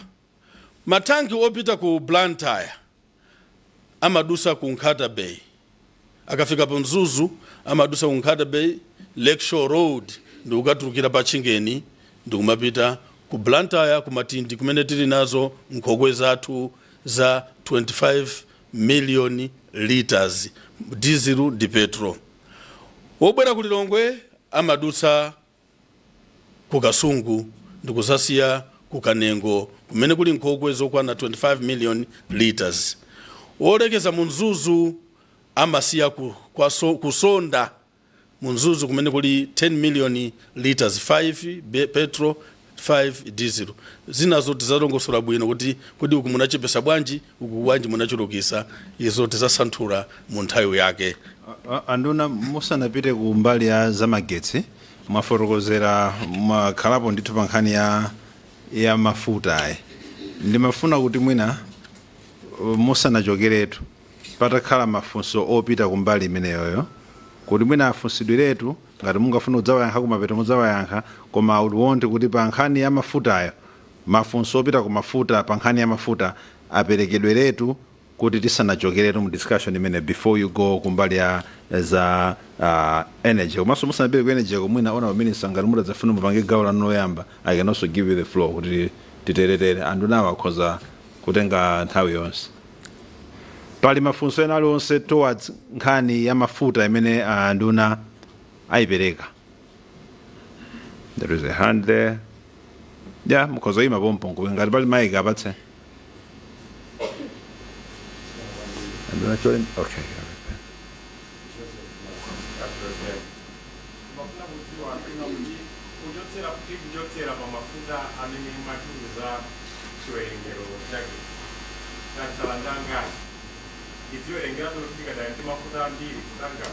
matanki opita ku Blantyre amadusa ku Nkhata Bay. Akafika pa Mzuzu amadusa ku Nkhata Bay, Lakeshore Road, ndi kukatulukira pa Chingeni ndi kumapita ku Blantyre, ku Matindi, kumene tili nazo nkhokwe zathu za 25 million liters diesel ndi petrol. Wobwera ku Lilongwe amadutsa ku Kasungu ndi kuzasiya ku Kanengo, kumene kuli nkhokwe zokwana 25 million liters. Wolekeza mu Mzuzu amasiya ku Sonda mu Mzuzu, kumene kuli 10 million liters, 5 petrol, 5 diesel. Zinazo tizalongosola bwino kuti kodi uku munachepesa bwanji, uku bwanji munachulukisa. Izo tizasanthula mu nthawi yake. Anduna, musanapite ku mbali ya zamagetsi, mwafotokozera, mwakhalapo ndithu pa nkhani ya mafuta ayi. Ndimafuna kuti mwina Musanachokeretu, patakhala mafunso opita kumbali imeneyoyo, kuti mwina afunsidwiretu, ngati mungafuna kudzawayankha kumapeto mudzawayankha, koma I would want kuti pa nkhani ya mafutayo, mafunso opita ku mafuta, pa nkhani ya mafuta aperekedweretu kuti tisanachokeretu mu discussion imene, before you go kumbali ya za energy. Komanso musanapite ku energy, mwina, Honorable Minister, ngati mutadzafuna mupange gawo lanu loyamba, I can also give you the floor kuti titeretere. Anthu nawo akhoza kutenga nthawi yonse. Pali mafunso ena aliwonse towards nkhani ya mafuta imene nduna ayipereka? There is a hand there. Yeah, mukhoza ima pompo ngati pali mic apatse anduna chole. Okay. Mafuna kudziwa ina kuti kuchotsera tikuchotsera pa mafuta amene matiuza chiwerengero chake, tatsala ndangati? Tidziwerengera kuti tikadali ndi mafuta ambiri kutanga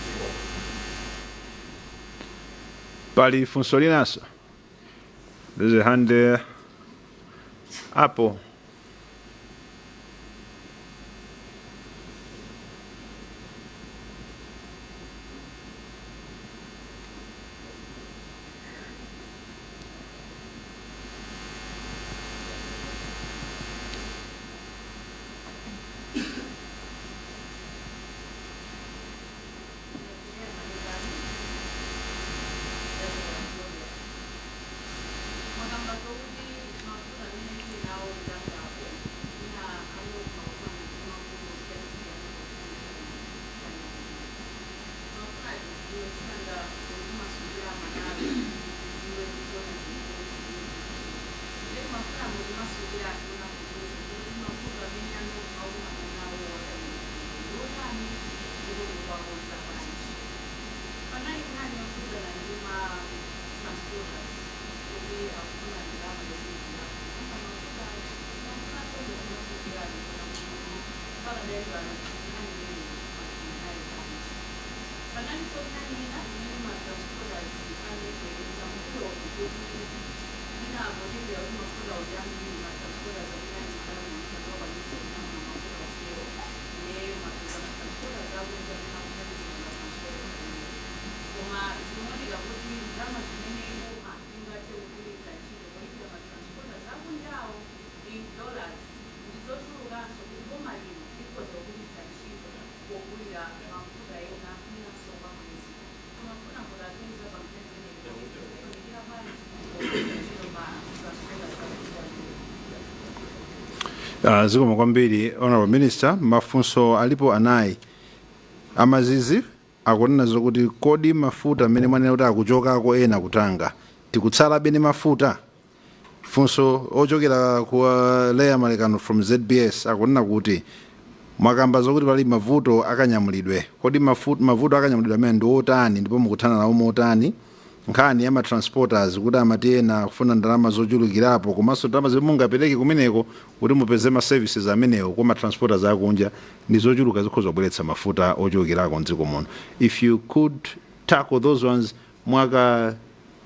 dziko. Pali funso linanso? There's a hand there apo. Mwakamba zokuti mafuta amene tili nawo kutangapo ina aliwo mafuta osiyanasiyana. Mafuna tidziwe sinanga mukumasulira Malawi, tidziwe tiziona zimene ndi mafuna mukumasulira atuna kuuza kuti mafuta amene anokumakumana nawo wakadini ndiotani ndipo mukuwakonza bwanji. Panali nkhani yokhudzana ndi ma transporters kuti akufuna ndalama yochulukira anga mafuta. Mafuna sonde kumasukira ndikuna kuti pakadali pano nkhani imene nayo bwanji? Panalinso nkhani ina imene ma transporters anayibweretsa mbuyomu kuti mwina potengera kuti mafuta ndi ambiri, ma transporters amene ali Malawi sanakwanitse kunyamula mafuta onsewo, ne ma transporters akunja amene akuthandizira ma transporters amenewo, koma zikuoneka kuti ndalama zimene boma lingathe kugwiritsa ntchito polipira ma transporters akunjawo in dollars ndi zochulukanso kuti boma lino likhoza kugwiritsa ntchito pogulira mafuta ena mwinanso kwa mwezi. Timafuna mutatiuza pa nkhani imeneyi kuti tikufunikira bwanji pogwiritsa ntchito ma transporters akunja. Zikomo kwambiri, Honorable Minister. Mafunso alipo anayi. Amazizi akunena zokuti kodi mafuta amene mwanena kuti akuchokako ena kutanga, tikutsalabe ndi mafuta? Funso ochokera ku Leya Malekano from ZBS akunena kuti mwakamba zokuti pali mavuto akanyamulidwe, kodi mavuto akanyamulidwe amene ndi otani ndipo mukuthana nawo motani? Nkhani ya ma transporters kuti amati ena akufuna ndalama zochulukirapo, komanso ndalama zimene mungapereke kumeneko kuti mupeze ma services amenewo kwa ma transporters akunja ndi zochuluka, zikhoza kubweretsa mafuta ochulukirako mdziko muno. If you could tackle those ones mwaka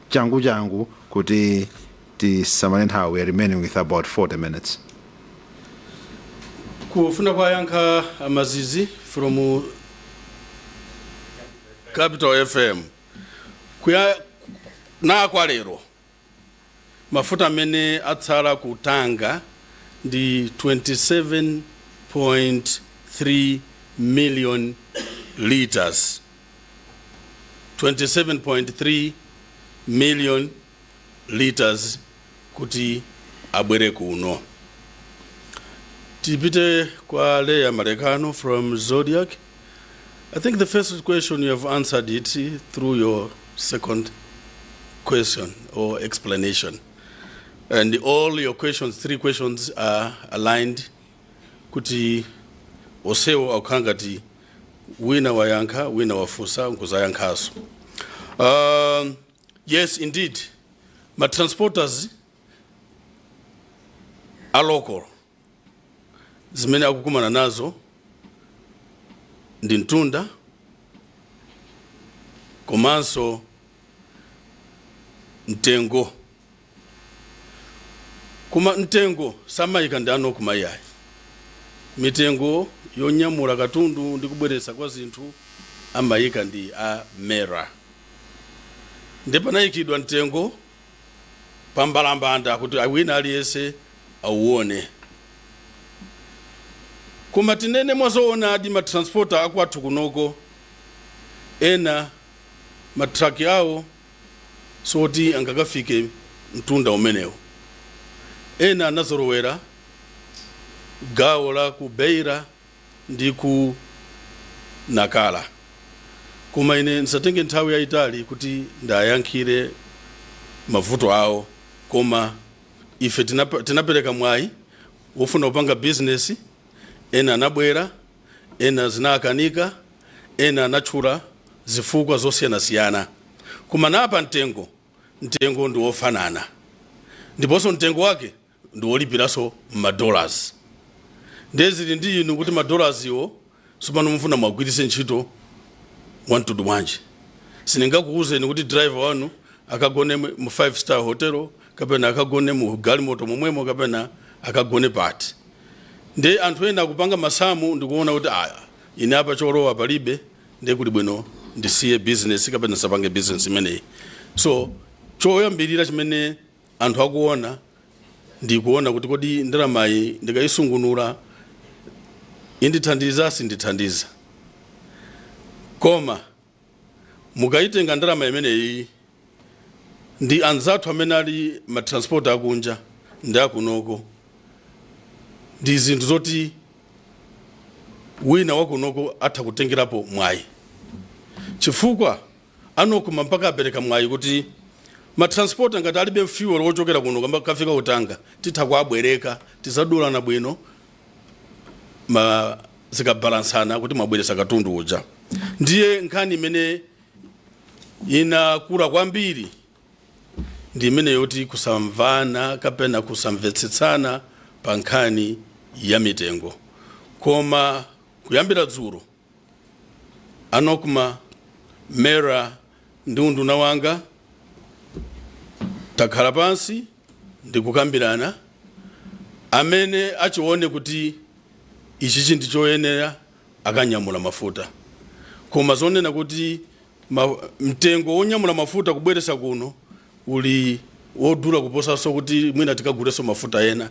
changu changu kuti tisamale nthawi. We are remaining with about 40 minutes. Kufuna kwayankha Amazizi from Capital FM, kuya na kwa lero mafuta amene atsala kutanga ndi 27.3 million liters, 27.3 million liters kuti abwere kuno. Tipite kwa Leya Malekano from Zodiak. I think the first question you have answered it through your second question or explanation, and all your questions, three questions, are aligned kuti onsewo akukhala ngati wina wayankha, wina wafunsa nkuzayankhaso. Yes, indeed, ma transporters a local zimene akukumana nazo ndi mtunda komanso mtengo. Koma mtengo samayika ndi a NOCMA iyayi. Mitengo yonyamula katundu ndi kubweretsa kwa zinthu amayika ndi a MERA. Ndi panayikidwa mtengo pambalambanda kuti wina aliyense auone. Koma tinene mwazoonadi, matransporter akwathu kunoko ena matraki awo soti angakafike mtunda umenewo. Ena anazolowera gawo la ku Beira ndi ku Nakala. Koma ine ndisatenge nthawi yayitali kuti ndayankhire mavuto awo, koma ife tinapereka mwayi wofuna kupanga bizinesi. Ena anabwera, ena zinakanika, ena anatchula zifukwa zosiyanasiyana. Koma napa mtengo ndi wofanana, ndiponso mtengo wake ndi wolipiranso madollars. Ndezili ndi inu kuti madollars iwo sopano mufuna mwagwiritse ntchito wamtundu bwanji. Sindingakuwuzeni kuti driver wanu akagone mu 5 star hotel, kapena akagone mu galimoto momwemo, kapena akagone pati. Ndi anthu ena akupanga masamu ndikuona kuti aya, ine apa cholowa palibe, ndiye kuli bwino ndisiye business kapena ndisapange business imeneyi. So choyambirira chimene anthu akuona ndikuona kuti kodi ndalamayi ndikayisungunula indithandiza, sindithandiza? Koma mukayitenga ndalama imeneyi ndi anzathu amene ali matransport akunja ndi akunoko, ndi zinthu zoti wina wakunoko atha kutengerapo mwayi, chifukwa a NOCMA mpaka apereka mwayi kuti matransport ngati alibe fuel wochokera kuno kamba kafika ku Tanga, titha kuabwereka, tizadulana bwino ma zikabalansana kuti mwabweresa katundu uja. Ndiye nkhani imene inakula kwambiri ndi imene yoti kusamvana kapena kusamvetsetsana pa nkhani ya mitengo. Koma kuyambira dzulo, a NOCMA, MERA ndi unduna wanga takhala pansi ndikukambirana. Amene achione kuti ichi chinthu choyenera akanyamula mafuta. Koma zonena kuti mtengo wonyamula mafuta kubweresa kuno uli wodula kuposanso kuti mwina tikagulenso mafuta ena,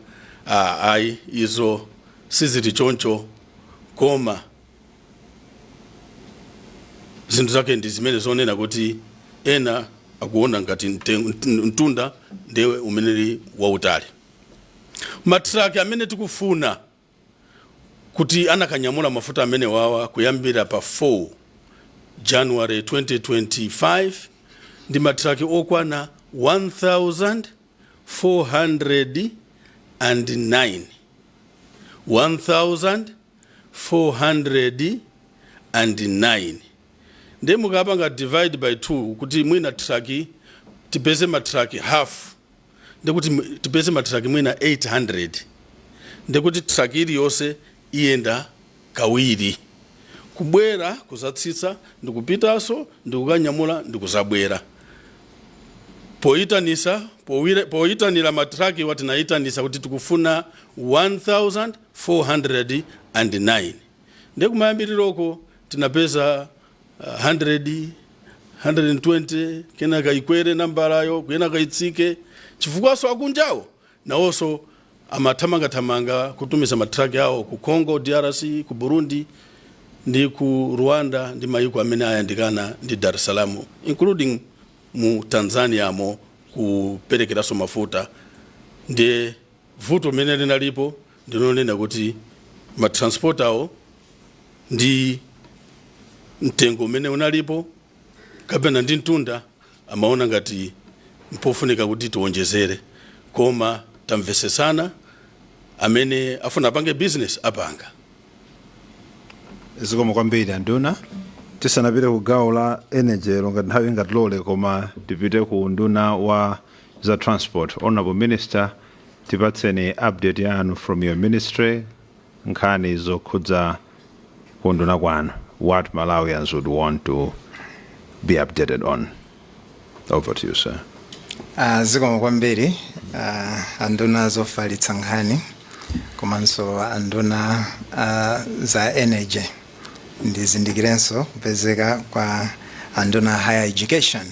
ayi, izo sizili choncho. Koma zinthu zake ndi zimene zonena kuti ena akuona ngati mtunda ndiwe umeneli wautali. Matraki amene tikufuna kuti anakanyamula mafuta amene wawa kuyambira pa 4 January 2025 ndi matraki okwana 1409, 1409. Ndiye mukapanga divide by 2 kuti mwina traki tipeze matraki half, ndikuti tipeze matraki mwina 800, ndikuti traki iliyonse iyenda kawiri, kubwera kuzatsitsa ndikupitanso ndikukanyamula ndikuzabwera. Poyitanisa poyitanira matraki wa tinayitanisa kuti tikufuna 1409, ndiye kumayambiriroko tinapeza 100, 120, kenaka ikwere nambalayo, kenaka itsike, chifukwaso akunjawo nawonso amathamangathamanga kutumiza matraki awo ku Congo DRC, ku Burundi ndi ku Rwanda ndi mayiko amene ayandikana ndi Dar es Salaam, including mu Tanzania mo, kuperekeranso mafuta. Ndiye vuto limene linalipo ndinonena kuti matransport awo ndi mtengo umene unalipo kapena ndi mtunda amaona ngati mpofunika kuti tiwonjezere. Koma tamvesesana, amene afuna apange business apanga. Zikomo kwambiri, anduna. Tisanapite ku gawo la energy longa nthawi ingatilole, koma tipite ku nduna wa za transport. Honorable Minister, tipatseni update yanu from your ministry, nkhani zokhudza kunduna kwanu, what Malawians would want to be updated on. Over to you, sir. Zikomo kwambiri, anduna zofalitsa nkhani. Komanso anduna za energy. Ndizindikirenso kupezeka kwa anduna higher education.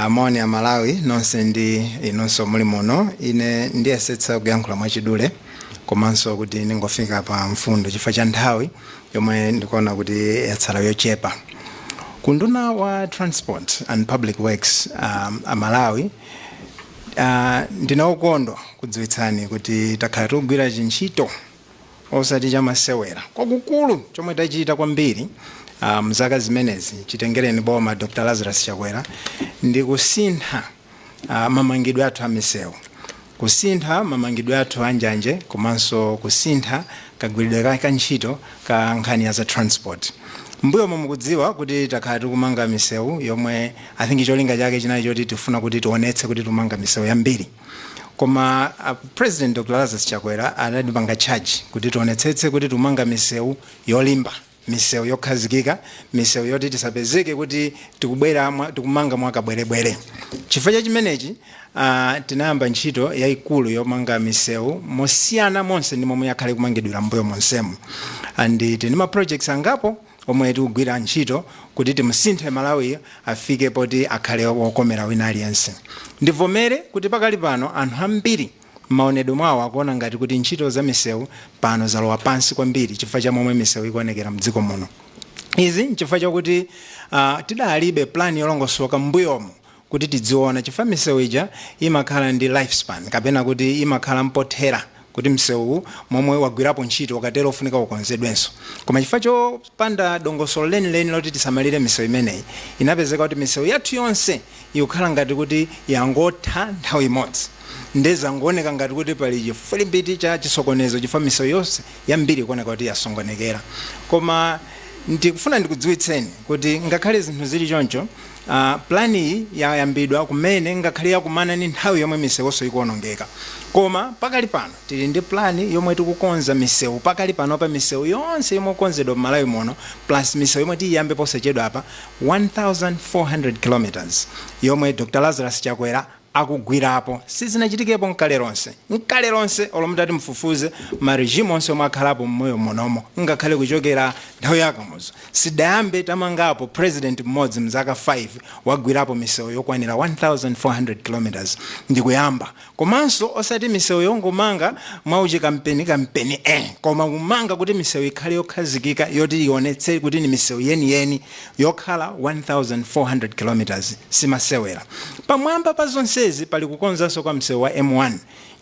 Moni a Malawi nonse ndi inunso muli muno. Ine ndiyesetsa kuyankhula mwachidule komanso kuti ndingofika pa mfundo chifukwa cha nthawi yomwe ndikuona kuti yatsala yochepa. Kunduna wa Transport and Public Works, amalawi, ndinawukondwa kudziwitsani kuti takhala tikugwira chintchito osati chamasewera kwakukulu chomwe tachita kwambiri mzaka zimenezi chitengereni boma Dr Lazarus Chakwera ndi kusintha mamangidwe athu a misewu, kusintha mamangidwe athu a njanje, komanso kusintha kagwiridwe ka ntchito ka nkhani ya za transport. Mbuyo mukudziwa kuti takhala tikumanga misewu yomwe I think cholinga chake chinali choti tifuna kuti tionetse kuti tikumanga misewu yambiri, koma President Dr Lazarus Chakwera anatipanga charge kuti tionetsetse kuti tikumanga misewu yolimba, misewu yokhazikika, misewu yoti tisapezeke kuti tikubwera tikumanga mwakabwerebwere. Chifukwa cha chimenechi, tinayamba ntchito yayikulu yomanga misewu mosiyana monse ndi momwe yakhale kumangidwira mbuyo monsemu, and tili ma projects angapo omwe tikugwira ntchito kuti timusinthe Malawi afike poti akhale wokomera wina aliyense. Ndivomere kuti pakali pano anthu ambiri maonedwe mwawo akuona ngati kuti ntchito za misewu pano zalowa pansi kwambiri chifukwa cha momwe misewu ikuonekera mdziko muno. Izi nchifukwa chakuti tidalibe plan yolongosoka m'mbuyomo kuti tidziona, chifukwa misewu ija imakhala ndi lifespan, kapena kuti imakhala mpothera kuti msewu momwe wagwirapo ntchito ukatero ufunika ukonzedwenso. Koma chifukwa chopanda dongosolo lenileni loti tisamalire misewu imeneyi, inapezeka kuti misewu yathu yonse ikukhala ngati kuti yangotha nthawi imodzi, ndezangooneka ngati kuti pali chifwilimbiti cha chisokonezo chifukwa misewu yonse yambiri ikuoneka kuti yasongonekera. Koma ndikufuna ndikudziwitseni kuti ngakhale zinthu zili choncho, plan iyi yayambidwa kumene, ngakhale yakumana ndi nthawi yomwe misewonso ikuonongeka, koma pakali pano tili ndi plan yomwe tikukonza misewu. Pakali pano pa misewu yonse yomwe ikonzedwa m'Malawi muno plus misewu yomwe tiyambe posachedwa apa, 1400 kilometers yomwe Dr Lazarus Chakwera akugwirapo, sizinachitikepo nkale lonse, nkale lonse. Olo mutati mfufuze ma regime onse omwe akhalapo mmoyo munomo, ngakhale kuchokera nthawi ya Kamuzu, sidayambe tamangapo president mmodzi mzaka 5 wagwirapo misewu yokwanira 1400 kilometers. Ndikuyamba, komanso osati misewu yongomanga mwauchi kampeni kampeni, koma kumanga kuti misewu ikhale yokhazikika, yoti ionetse kuti ni misewu yeniyeni yokhala 1400 kilometers, simasewera. Pamwamba pa zonsezi pali kukonzanso kwa msewu wa M1,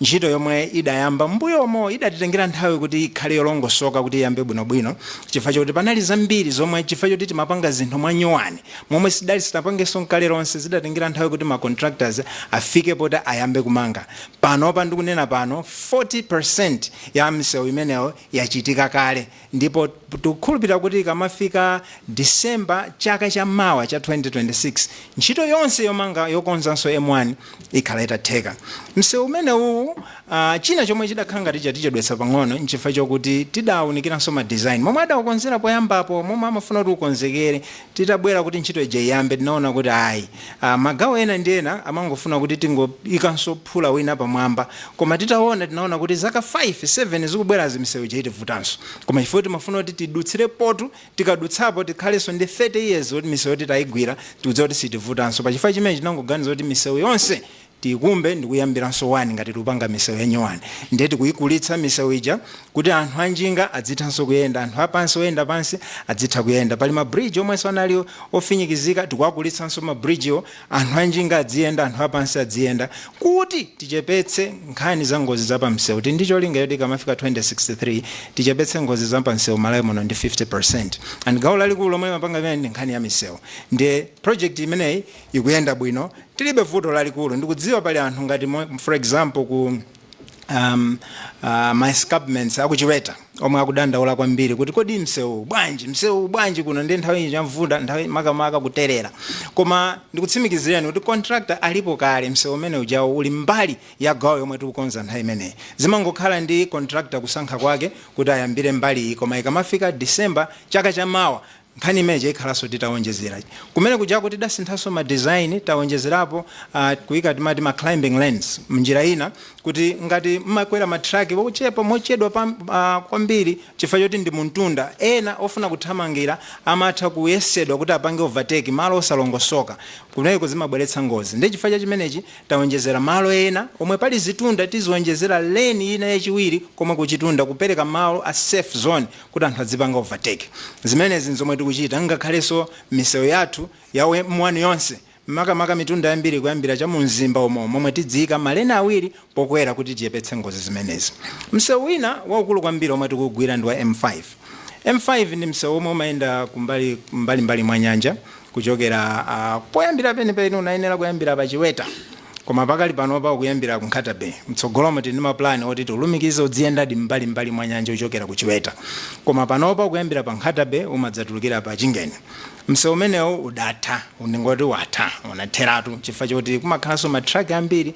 ntchito yomwe idayamba mbuyomo, idatitengera nthawi kuti ikhale yolongosoka, kuti iyambe bwinobwino, chifukwa chokuti panali zambiri zomwe, chifukwa choti timapanga zinthu mwanyuwani momwe sidali sitapangenso nkale lonse, zidatengera nthawi kuti ma contractors afike poti ayambe kumanga. Panopa ndikunena pano, 40% ya misewu imeneyo yachitika kale, ndipo tikukhulupirira kuti ikamafika Disemba chaka cha mawa cha 2026, ntchito yonse yomanga yokonzanso M1 ikhala itatheka. Msewu umenewu, china chomwe chidakhala ngati chatichedwetsa pang'ono nchifukwa chokuti tidawunikiranso ma design momwe adawukonzera poyambapo, momwe amafuna kuti ukonzekere. Titabwera kuti ntchito ija iyambe, tinaona kuti ayi, magawo ena ndi ena amangofuna kuti tingoikanso phula wina pamwamba. Koma titaona, tinaona kuti zaka 5 7 zikubwerazi misewu ija itivutanso. Koma chifukwa timafuna kuti tidutsire potu, tikadutsapo tikhalenso ndi 30 years kuti misewu yoti tayigwira, tikudziwa kuti sitivutanso. Pachifukwa chimene tinangoganiza kuti misewu yonse tikumbe ndikuyambiranso 1 ngati tikupanga misewu yanyuwani. Ndiye tikuyikulitsa misewu ija kuti anthu anjinga adzithanso kuyenda, anthu apansi oyenda pansi adzitha kuyenda. Pali ma bridge omwenso anali ofinyikizika, tikuwakulitsanso ma bridgewo, anthu anjinga adziyenda, anthu apansi adziyenda, kuti tichepetse nkhani za ngozi za pamsewu. Tili ndi cholinga yoti ikamafika 2063 tichepetse ngozi za pamsewu Malawi muno ndi 50%, and gawo lalikulu lomwe limapanga imene ndi nkhani ya misewu. Ndiye project imeneyi ikuyenda bwino, tilibe vuto lalikulu. Ndikudziwa pali anthu ngati for example ku ma escarpments akuchiweta omwe akudandaula kwambiri kuti kodi msewu bwanji, msewu bwanji kuno, ndi nthawi chamvula, nthawi makamaka kuterera. Koma ndikutsimikizireni kuti contractor alipo kale, msewu umene ujawo uli mbali ya gawo yomwe tikukonza nthawi imeneyi. Zimangokhala ndi contractor kusankha kwake kuti ayambire mbali iyi, koma ikamafika December chaka chamawa Nkhani imeneyi ikhalanso titawonjezera kumene kujako. Tidasinthanso ma design, tawonjezerapo kuyika timati ma climbing lanes mnjira ina, kuti ngati mmakwera matraki ochepa mochedwa kwambiri chifukwa choti ndi muntunda, ena ofuna kuthamangira amatha kuyesedwa kuti apange overtake malo osalongosoka. Kumeneko zimabweretsa ngozi. Ndi chifukwa cha chimenechi tawonjezera malo ena omwe pali zitunda, tiziwonjezera lane ina yachiwiri komwe kuchitunda, kupereka malo a safe zone kuti anthu adzipanga overtake. Zimenezi nzomwe tikuchita. Ngakhalenso misewu yathu ya M1 yonse, makamaka mitunda yambiri kuyambira cha mumzimba umo, momwe tidziyika malane awiri pokwera kuti tiyepetse ngozi zimenezi. Msewu wina waukulu kwambiri omwe tikugwira ndi wa M5. M5 ndi msewu omwe umayenda kumbali mbalimbali mwa nyanja, kuchokera poyambira penipeni unayenera kuyambira pa Chiweta, koma pakali panopa ukuyambira ku Nkhata Bay. Mtsogolomo tili ndi mapulani oti tiulumikize, udziyendadi mbalimbali mwa nyanja uchokera ku Chiweta, koma panopa ukuyambira pa Nkhata Bay, umadzatulukira pa Chingeni. Msewu umenewu udatha, ndingoti watha, unatheratu, chifukwa choti kumakhalanso matraki ambiri,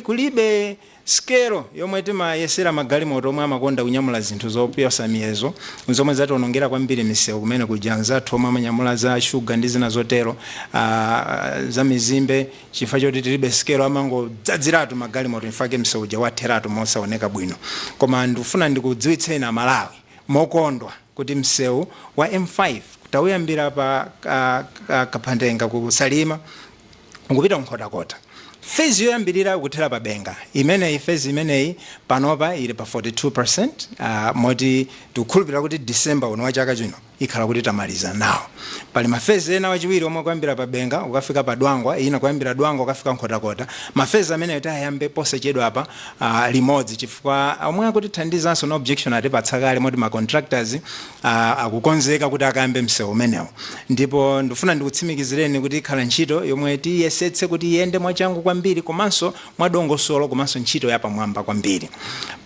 kulibe skelo yomwe timayesera magalimoto omwe amakonda kunyamula zinthu zopyosa miyezo, zomwe zatiwonongera kwambiri misewu kumene kuja. Anzathu omwe amanyamula za shuga ndi zina zotero, za mizimbe, chifukwa choti tilibe skelo amangodzadziratu magalimoto. In fact, msewu uja watheratu mosaoneka bwino. Koma ndikufuna ndikudziwitseni Amalawi mokondwa kuti msewu wa M5 tawuyambira pa Kaphandenga ku Salima ukupita Nkhotakota. Phase yoyambirira ukuthera pa Benga. Imeneyi, phase imeneyi panopa ili pa 42%, moti tikukhulupirira kuti December uno wa chaka chino ikhala kuti tamaliza nawo. Pali maphase ena wachiwiri omwe kuyambira pa Benga ukafika pa Dwangwa, ina kuyambira Dwangwa ukafika Nkhotakota. Maphase ameneyo tayambe posachedwa apa limodzi, chifukwa omwe akutithandizanso, no objection atipatsa kale, moti ma contractors akukonzeka kuti akayambe msewu umenewo. Ndipo ndifuna ndikutsimikizireni kuti ikhala ntchito yomwe tiyesetse kuti iyende mwachangu kwambiri, komanso mwadongosolo, komanso ntchito yapamwamba kwambiri.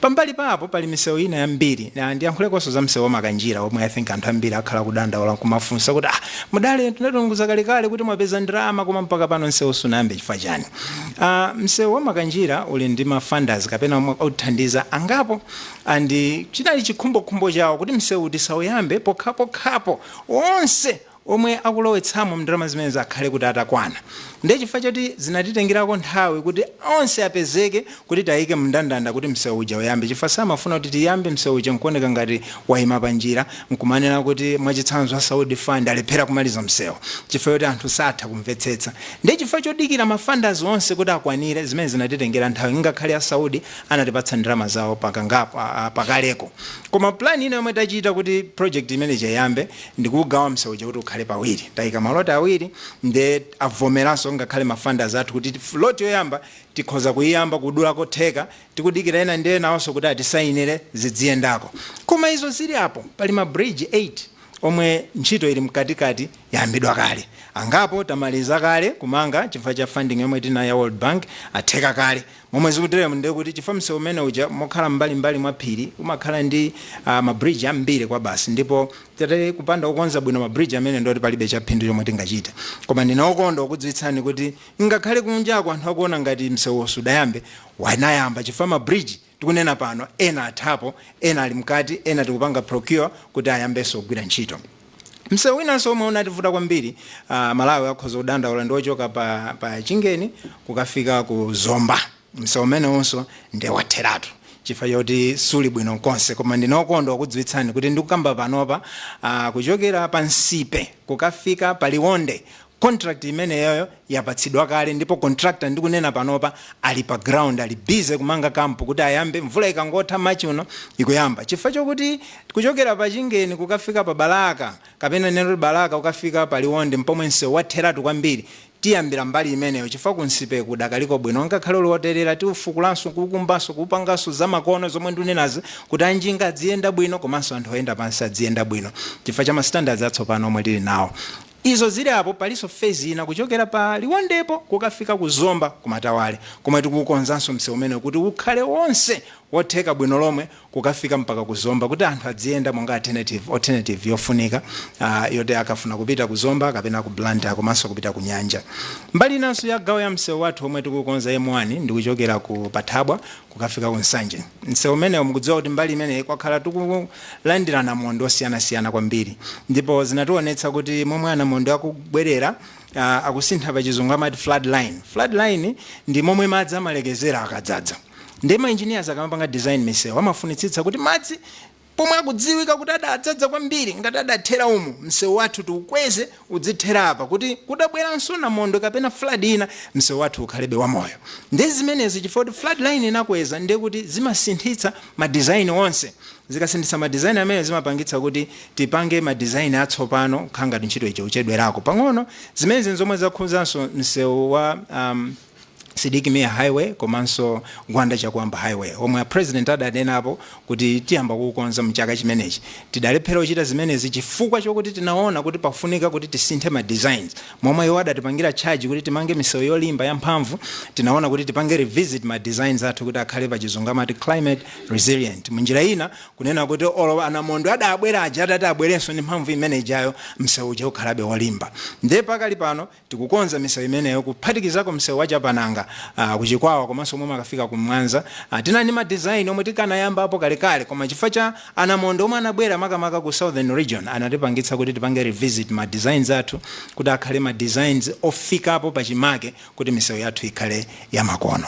Pambali papo pali misewu ina yambiri. Na ndiyankhulekonso za msewu wa Makanjira, omwe I think anthu ambiri akhala kudandaula kumafunsa kuti, "Ah, mudale tinatongoza kalekale kuti mwapeza ndalama, koma mpaka pano msewu sunayambe, chifukwa chani?" Msewu wa Makanjira uli ndi ma funders kapena omwe othandiza angapo, and chinali chikhumbokhumbo chawo kuti msewu tisauyambe pokhapokhapo onse omwe akulowetsamo ndalama zimene zakhale kuti atakwana. Ndiye chifukwa choti zinatitengerako nthawi kuti onse apezeke kuti tayike mndandanda kuti msewu uja uyambe, chifukwa samafuna kuti tiyambe msewu uja nkuoneka ngati wayima panjira, nkumanena kuti mwachitsanzo a Saudi Fund alephera kumaliza msewu, chifukwa choti anthu satha kumvetsetsa. Ndiye chifukwa chodikira ma funders onse kuti akwanire, zimene zinatitengera nthawi, ngakhale a Saudi anatipatsa ndalama zawo pakangapo pakaleko. Koma plan ina yomwe tachita kuti project imene iyambe ndikugawa msewu uja kuti ukhale pawiri. Tayika maloti awiri, nde avomeranso ngakhale ma funders athu kuti lot yoyamba tikhoza kuiyamba kudula kotheka, tikudikira ena ndi ena onso kuti atisayinire zidziyendako. Koma izo zili apo, pali ma bridge 8 omwe ntchito ili mkatikati, yayambidwa kale, angapo tamaliza kale kumanga chifukwa cha funding yomwe tinayo ya World Bank, atheka kale. Momwe zikuteremo ndiye kuti chifukwa msewu umene uja mokhala mbalimbali mwa phiri umakhala ndi mabridge ambiri kwa basi, ndipo tate kupanda kukonza bwino mabridge amene, ndoti palibe chaphindu chomwe tingachite. Koma ndine okondwa kukudziwitsani kuti ngakhale kunjako anthu akuona ngati msewu sudayambe, wanayamba, chifukwa mabridge tikunena pano ena athapo, ena ali mkati, ena tikupanga procure kuti ayambenso kugwira ntchito. Msewu winanso omwe unativuta kwambiri, Malawi akhoza kudandaula, ndi ochoka pa Chingeni kukafika ku Zomba. Msewu umenewonso ndi watheratu chifukwa choti suli bwino konse. Koma ndine okondwa kukudziwitsani kuti ndikukamba panopa, kuchokera pa Nsipe kukafika pa Liwonde, contract imeneyoyo yapatsidwa kale, ndipo contractor ndikunena panopa ali pa ground, ali busy kumanga camp kuti ayambe mvula ikangotha Machi uno ikuyamba. Chifukwa chokuti kuchokera pa Chingeni kukafika pa Balaka, kapena neno Balaka kukafika pa Liwonde, mpomwe msewu watheratu kwambiri, tiyambira mbali imeneyo, chifukwa kunsipe kudakaliko bwino ngakhale uli woterera. Tiufukulanso, kuukumbanso, kuupanganso zamakono zomwe ndikunenazi, kuti anjinga adziyenda bwino komanso anthu oyenda pansi adziyenda bwino, chifukwa cha ma standards atsopano omwe tili nawo. Izo zili apo, palinso phase ina kuchokera pa Liwondepo kukafika ku Zomba kumatawale, komwe tikukonzanso msewu umene kuti ukhale wonse. wotheka bwino lomwe kukafika mpaka kuzomba, kuti anthu adziyenda monga alternative yofunika yoti akafuna kupita kuzomba kapena ku Blantyre komanso kupita ku nyanja. Mbali inanso ya gawo ya msewu wathu omwe tikukonza, M1, ndikuchokera ku Pathabwa kukafika ku Nsanje. Msewu umenewo, mukudziwa kuti mbali imeneyi kwakhala tikulandira namondwe osiyanasiyana kwambiri, ndipo zinationetsa kuti momwe anamondwe akubwerera, akusintha, pachizungu amati flood line. Flood line ndi momwe madzi amalekezera akadzadza. Ndi ma engineers akamapanga design misewu, amafunitsitsa kuti madzi pomwe akudziwika kuti adadzadza kwambiri, ngati adathera umu, msewu wathu tiukweze udzithera apa, kuti kudabweranso namondwe kapena flood ina, msewu wathu ukhalebe wamoyo. Ndi zimenezi, chifukwa kuti flood line inakweza, ndiye kuti zimasinthitsa ma design onse. Zikasinthitsa ma design amene, zimapangitsa kuti tipange ma design atsopano, kukhala ngati ntchito icho uchedwerako pang'ono. Zimenezi zomwe zakhuzanso msewu wa Sidik Mia Highway komanso Gwanda Chakwamba Highway, omwe a President adanenapo kuti tiyamba kukonza mchaka chimenechi. Tidalephera kuchita zimenezi chifukwa chokuti tinaona kuti pafunika kuti tisinthe ma designs. Momwe iwo adatipangira charge kuti timange misewu yolimba yamphamvu, tinaona kuti tipange revisit ma designs athu kuti akhale, pachizungu amati climate resilient. Munjira ina kunena kuti olo anamondwe adabwera aja atati abwerenso ndi mphamvu imene ijayo, msewu uja ukhalabe wolimba. Ndiye pakali pano tikukonza misewu imeneyo, kuphatikizako msewu wa Chapananga kuchikwawa komanso omwe makafika kumwanza. Tinali ndi ma design omwe tikanayambapo kalekale, koma chifukwa cha anamondwe omwe anabwera makamaka ku Southern Region, anatipangitsa kuti tipange revisit ma designs athu kuti akhale ma designs ofikapo pachimake, kuti misewu yathu ikhale yamakono.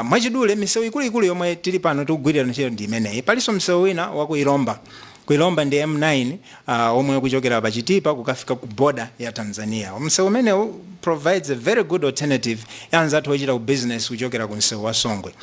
Mwachidule, misewu ikuluikulu yomwe tili pano tikugwirira ntchito ndi imeneyi. Palinso msewu wina waku Ilomba. Ku Ilomba ndi M9, omwe kuchokera pachitipa kukafika ku border ya Tanzania. Msewu umenewu provides a very good alternative ya anzathu ochita ku business kuchokera ku msewu wa Songwe.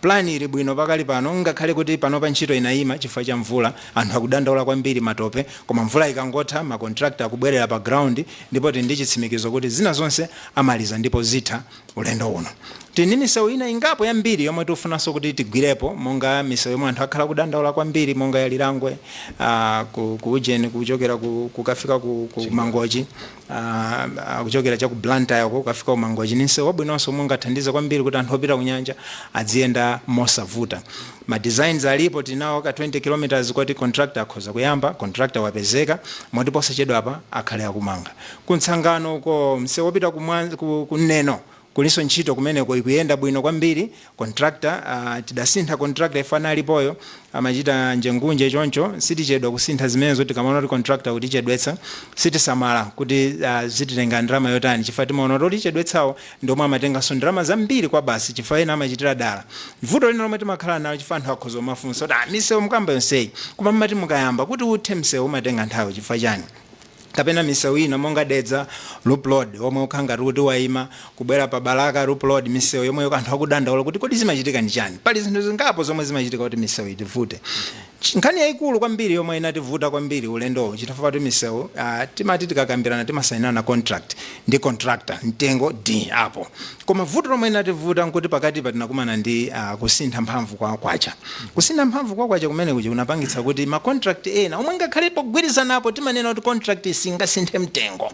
Plan ili bwino pakali pano, ngakhale kuti panopa ntchito inayima chifukwa cha mvula. Anthu akudandaula kwambiri matope, koma mvula ikangotha, ma contractor akubwerera pa ground, ndipo tili ndi chitsimikizo kuti zina zonse amaliza ndipo zitha ulendo uno. Tili ndi misewu ina ingapo yambiri yomwe tikufunanso kuti tigwirepo, monga misewu yomwe anthu akhala kudandaula kwambiri, monga ya Lilangwe ku ujeni, kuchokera kukafika ku Mangochi, kuchokera cha ku Blantyre uko kukafika ku Mangochi. Ni msewu wabwinonso omwe ungathandize kwambiri kuti anthu opita kunyanja adziyenda mosavuta. Ma designs alipo, tinawo ka 20 km kwati contractor akhoza kuyamba. Contractor wapezeka, moti posachedwa apa akhale akumanga. Kuntsangano uko, msewu wopita ku Neno, kulinso ntchito kumeneko ikuyenda bwino kwambiri. Contractor, tidasintha contractor ifana alipoyo amachita njengunje, choncho sitichedwa kusintha zimenezo. Tikamaona kuti contractor kutichedwetsa, sitisamala kuti zititenga ndalama yotani, chifukwa timaona kuti otichedwetsawo ndiomwe amatenganso ndalama zambiri kwa basi, chifukwa ena amachitira dala. Vuto lina lomwe timakhala nalo, chifukwa anthu akhoza kumafunsa kuti, "Ah, misewu mukamba yonseyi, koma mmati mukayamba kuti uthe msewu umatenga nthawi chifukwa chani?" Kapena misewu ina monga Dedza Loop Road, omwe ukhala ngati kuti wayima, kubwera pa Balaka Loop Road, misewu yomwe anthu akudandaula kuti kodi zimachitika ndi chani? Pali zinthu zingapo zomwe zimachitika kuti misewu itivute. Nkhani yayikulu kwambiri yomwe inativuta kwambiri ulendowu, chifukwa kuti misewu, timati tikakambirana, timasayinana contract ndi contractor, mtengo d apo. Koma vuto lomwe inativuta nkuti pakati pa tinakumana ndi kusintha mphamvu kwa kwacha. Kusintha mphamvu kwa kwacha kumene kuja kunapangitsa kuti ma contract ena omwe ngakhale pogwirizanapo timanena kuti contract singasinthe mtengo,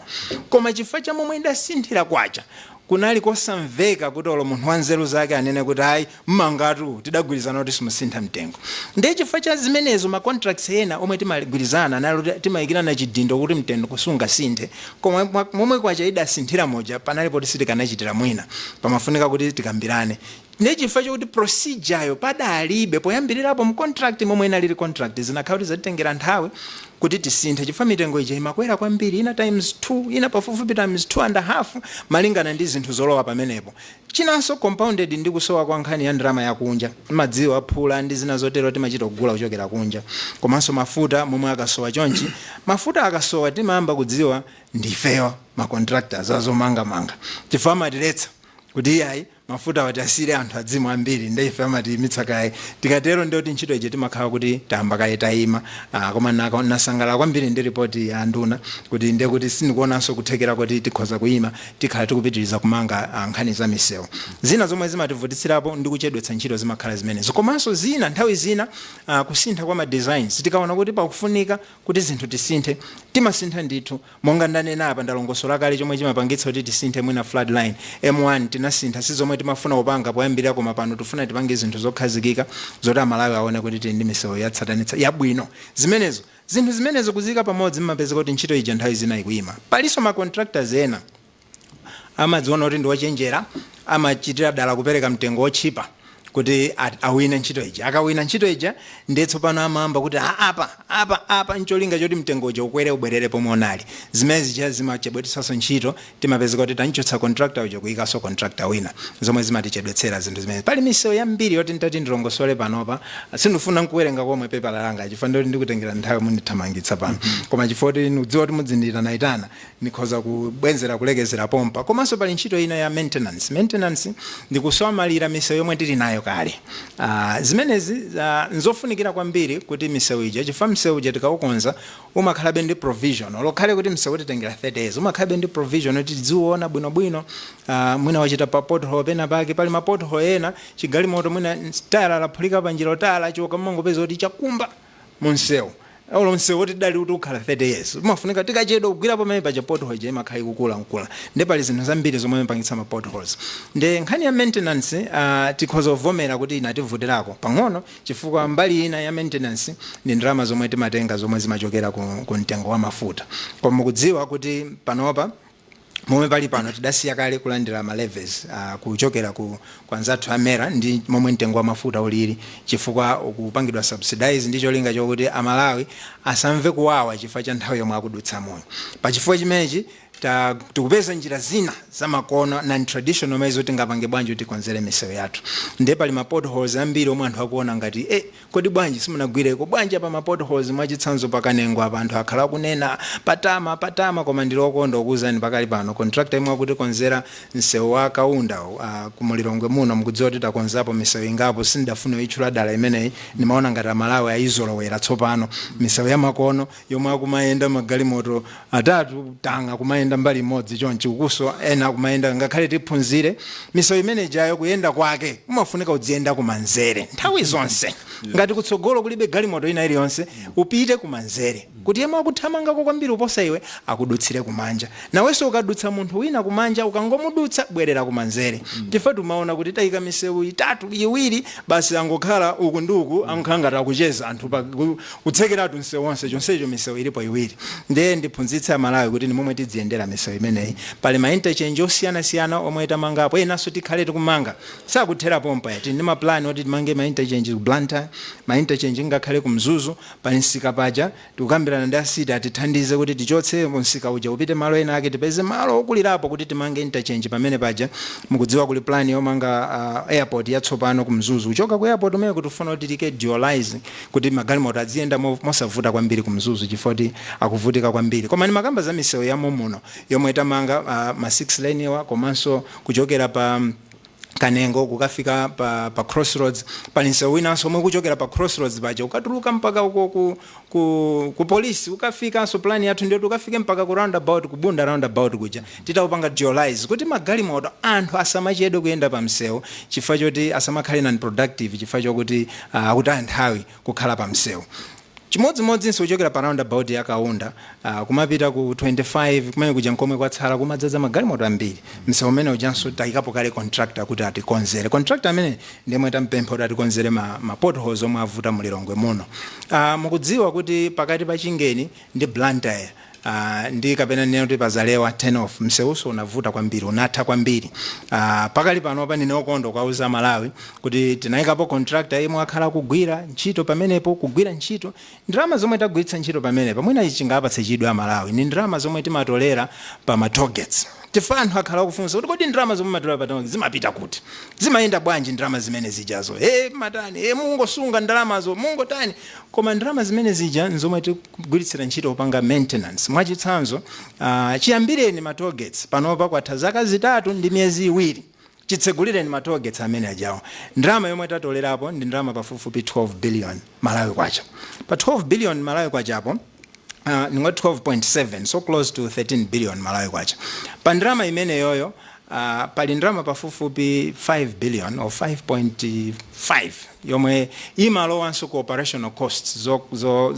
koma chifukwa cha momwe idasinthira kwacha, kunali kosamveka kuti olo munthu wanzeru zake anene kuti, "Ayi, mmangatu, tidagwirizana kuti simusintha mtengo." Ndiye chifukwa cha zimenezo, ma contracts ena omwe timagwirizana anali kuti timayikirana chidindo kuti mtengo sungasinthe, koma momwe kwacha idasinthira moja, panali poti sitikanachitira mwina, pamafunika kuti tikambirane. Ndiye chifukwa chokuti procedure yo padalibe poyambirirapo mu contract, momwe inalili contract, zinakhala kuti zatitengera nthawi kuti tisinthe, chifukwa mitengo ija imakwera kwambiri, ina times 2, ina pafupifupi times 2 and a half, malingana ndi zinthu zolowa pamenepo. Chinanso compounded ndi kusowa kwa nkhani ya ndalama yakunja. Madziwa, phula ndi zina zotero timachita kugula kuchokera kunja, komanso mafuta momwe akasowa chonchi. Mafuta akasowa, timayamba kudziwa ndifeyo ma contractors azomangamanga, chifukwa amatiletsa kuti iyayi, mafuta wati asire anthu adzimwa ambiri, ndi ife amatiyimitsa kaye. Tikatero ndi kuti ntchito ije timakhala kuti tayamba kaye tayima. Koma nasangalala kwambiri ndi ripoti ya nduna, kuti ndiye kuti sindikuonanso kuthekera kuti tikhoza kuyima, tikhala tikupitiriza kumanga. Nkhani za misewu, zina zomwe zimativutitsirapo ndi kuchedwetsa ntchito zimakhala zimenezo, komanso zina nthawi zina kusintha kwa ma designs. Tikaona kuti pakufunika kuti zinthu tisinthe, timasintha ndithu. Monga ndanena apa, ndalongosola kale chomwe chimapangitsa kuti tisinthe, mwina flood line, M1 tinasintha, sizomwe. timafuna kupanga poyambirira, koma pano tifuna tipange zinthu zokhazikika zoti Amalawi aone kuti tili ndi misewu yatsatanetsa yabwino. Zimenezo, zinthu zimenezo kuziyika pamodzi, mmapezeka kuti ntchito ija nthawi zina ikuyima. Palinso ma contractors ena amadziona kuti ndi ochenjera, amachitira dala kupereka mtengo wotchipa kuti awine ntchito ija. Akawina ntchito ija, ndiye tsopano amayamba kuti, "Ah, apa, apa, apa," ncholinga choti mtengo uja ukwere, ubwerere pomwe unali. Zimene zija zimachedwetsanso ntchito. Timapezeka kuti tanchotsa contractor uja, kuyikanso contractor wina, zomwe zimatichedwetsera zinthu zimene. Pali misewu yambiri yoti ntati ndilongosole panopa, sindifuna nkuwerenga komwe pepala langa chifukwa ndoti ndikutengera nthawi, mundithamangitsa pano. Koma chifukwa kuti ndikudziwa kuti mudzindiyitana, ndikhoza kubwenzera kulekezera pompa. Komanso pali ntchito ina ya maintenance. Maintenance ndikusamalira misewu yomwe tili nayo kale. Zimenezi nzofunikira kwambiri kuti misewu ija, chifukwa msewu uja tikaukonza umakhalabe ndi provision, lokhale kuti msewu titengera 30 days, umakhalabe ndi provision kuti tidziuona bwinobwino. Mwina wachita pa pothole pena pake, pali ma pothole ena chigalimoto mwina tayala laphulika panjira, tayala choka, mumangopeza kuti chakumba munsewu. Olo msewu woti dali kuti ukhala 30 years, umafunika tikachedwa kugwira pamene paja, pothole ija imakhala ikukula nkula. Ndi pali zinthu zambiri zomwe imapangitsa ma potholes. Ndi nkhani ya maintenance, tikhoza kuvomera kuti inativutirako pang'ono, chifukwa mbali ina ya maintenance ndi ndalama zomwe timatenga zomwe zimachokera ku mtengo wa mafuta. Koma mukudziwa kuti panopa, momwe pali pano, tidasiya kale kulandira ma levies kuchokera ku kwanzathu a MERA ndi momwe mtengo wa mafuta ulili, chifukwa ukupangidwa subsidize ndi cholinga chokuti Amalawi asamve kuwawa chifukwa cha nthawi yomwe akudutsa moyo. Pachifukwa chimenechi tikupeza njira zina zamakono, non traditional ways, zoti tingapange bwanji kuti tikonzere misewu yathu. Ndiye pali ma potholes ambiri omwe anthu akuona ngati, kodi bwanji simunagwireko bwanji apa ma potholes? Mwachitsanzo, paKanengo apa anthu akhala akunena patama patama, koma ndili okondwa kukuwuzani pakali pano contractor imwe akutikonzera msewu wa Kaunda kumulilongwe muno. Mukudziwa kuti takonzapo misewu ingapo, sindafuna kuyitchula dala imeneyi, ndimaona ngati Amalawi ayizolowera tsopano misewu ya makono yomwe akumayenda magalimoto atatu tanga kumayenda mbali imodzi chonchi, ukuso ena akumayenda. Ngakhale tiphunzire misewu imene ijayo, kuyenda kwake umafunika udziyenda kumanzere nthawi zonse. Ngati kutsogolo kulibe galimoto ina iliyonse, upite kumanzere kuti yemwe akuthamangako kwambiri uposa iwe akudutsire kumanja. Nawenso ukadutsa munthu wina kumanja, ukangomudutsa, bwerera kumanzere. Chifukwa timaona kuti tayika misewu itatu, iwiri basi angokhala uku ndi uku, angokhala ngati akucheza anthu kutsekeratu msewu wonse, chonsecho misewu ilipo iwiri. Ndiye ndiphunzitse Amalawi kuti ni momwe tidziyendera misewu imeneyi. Pali ma interchange osiyanasiyana omwe tamangapo, enanso tikhale tikumanga, sakuthera pompa. Tili ndi mapulani oti timange ma interchange ku Blantyre, ma interchange ngakhale ku Mzuzu. Pali msika paja, tikukambirana ndi a city atithandize kuti tichotse msika uja upite malo ena ake, tipeze malo okulirapo kuti timange interchange pamene paja. Mukudziwa kuli plan yomanga airport yatsopano ku Mzuzu. Kuchoka ku airport umene kuti tifuna kuti tike dualize kuti magalimoto aziyenda mosavuta kwambiri ku Mzuzu, chifukwa kuti akuvutika kwambiri. Koma ni makamba za misewu ya muno yomwe tamanga, ma 6 lane wa, komanso kuchokera pa Kanengo kukafika pa Crossroads. Pali msewu winanso omwe kuchokera pa Crossroads paja ukatuluka mpaka uko ku polisi ukafikanso. Plan yathu ndiyo ukafike mpaka ku roundabout, ku Bunda roundabout kuja, titaupanga dualize kuti magalimoto, anthu asamachedwe kuyenda pa msewu chifukwa choti asamakhale non productive, chifukwa chokuti akutaya nthawi kukhala pa msewu. Chimodzimodzinso kuchokera pa roundabout ya Kaunda kumapita ku 25, kumene kuja nkomwe kwatsala kumadzaza magalimoto ambiri. Msewu umene ujanso tayikapo kale contractor kuti atikonzere. Contractor amene ndiyemwe tampempha kuti atikonzere ma potholes omwe avuta mulilongwe muno. Mukudziwa kuti pakati pa Chingeni ndi Blantyre, ndi kapena nene kuti pazalewa turn off, msewuso unavuta kwambiri, unatha kwambiri. Pakali pano panine okondwa kwauza Malawi kuti tinayikapo contractor yemwe akhala kugwira ntchito pamenepo, kugwira ntchito. Ndalama zomwe tagwiritsa ntchito pamenepo, mwina ichi chingapatse chidwi Amalawi, ni ndalama zomwe timatolera pa ma tollgates. Chifukwa anthu akhala akufunsa kuti, kodi ndalama zomwe matolera pa tollgates zimapita kuti, zimayenda bwanji ndalama zimene zijazo? Matani, mungosunga ndalamazo, mungotani? Koma ndalama zimene zija nzomwe tikugwiritsira ntchito kupanga maintenance. Mwachitsanzo, chiyambireni ma tollgates, panopa kwatha zaka 3 ndi miyezi 2 chitsegulireni ma tollgates amene ajawo, ndalama yomwe tatolerapo ndi ndalama pafupifupi 12 billion Malawi kwacha. Pa 12 billion Malawi kwachapo, ningo 12.7, so close to 13 billion Malawi kwacha. Pa ndalama imeneyoyo, Pali ndalama pafupifupi 5 billion or 5.5 yomwe imalowanso ku operational costs zo, zo,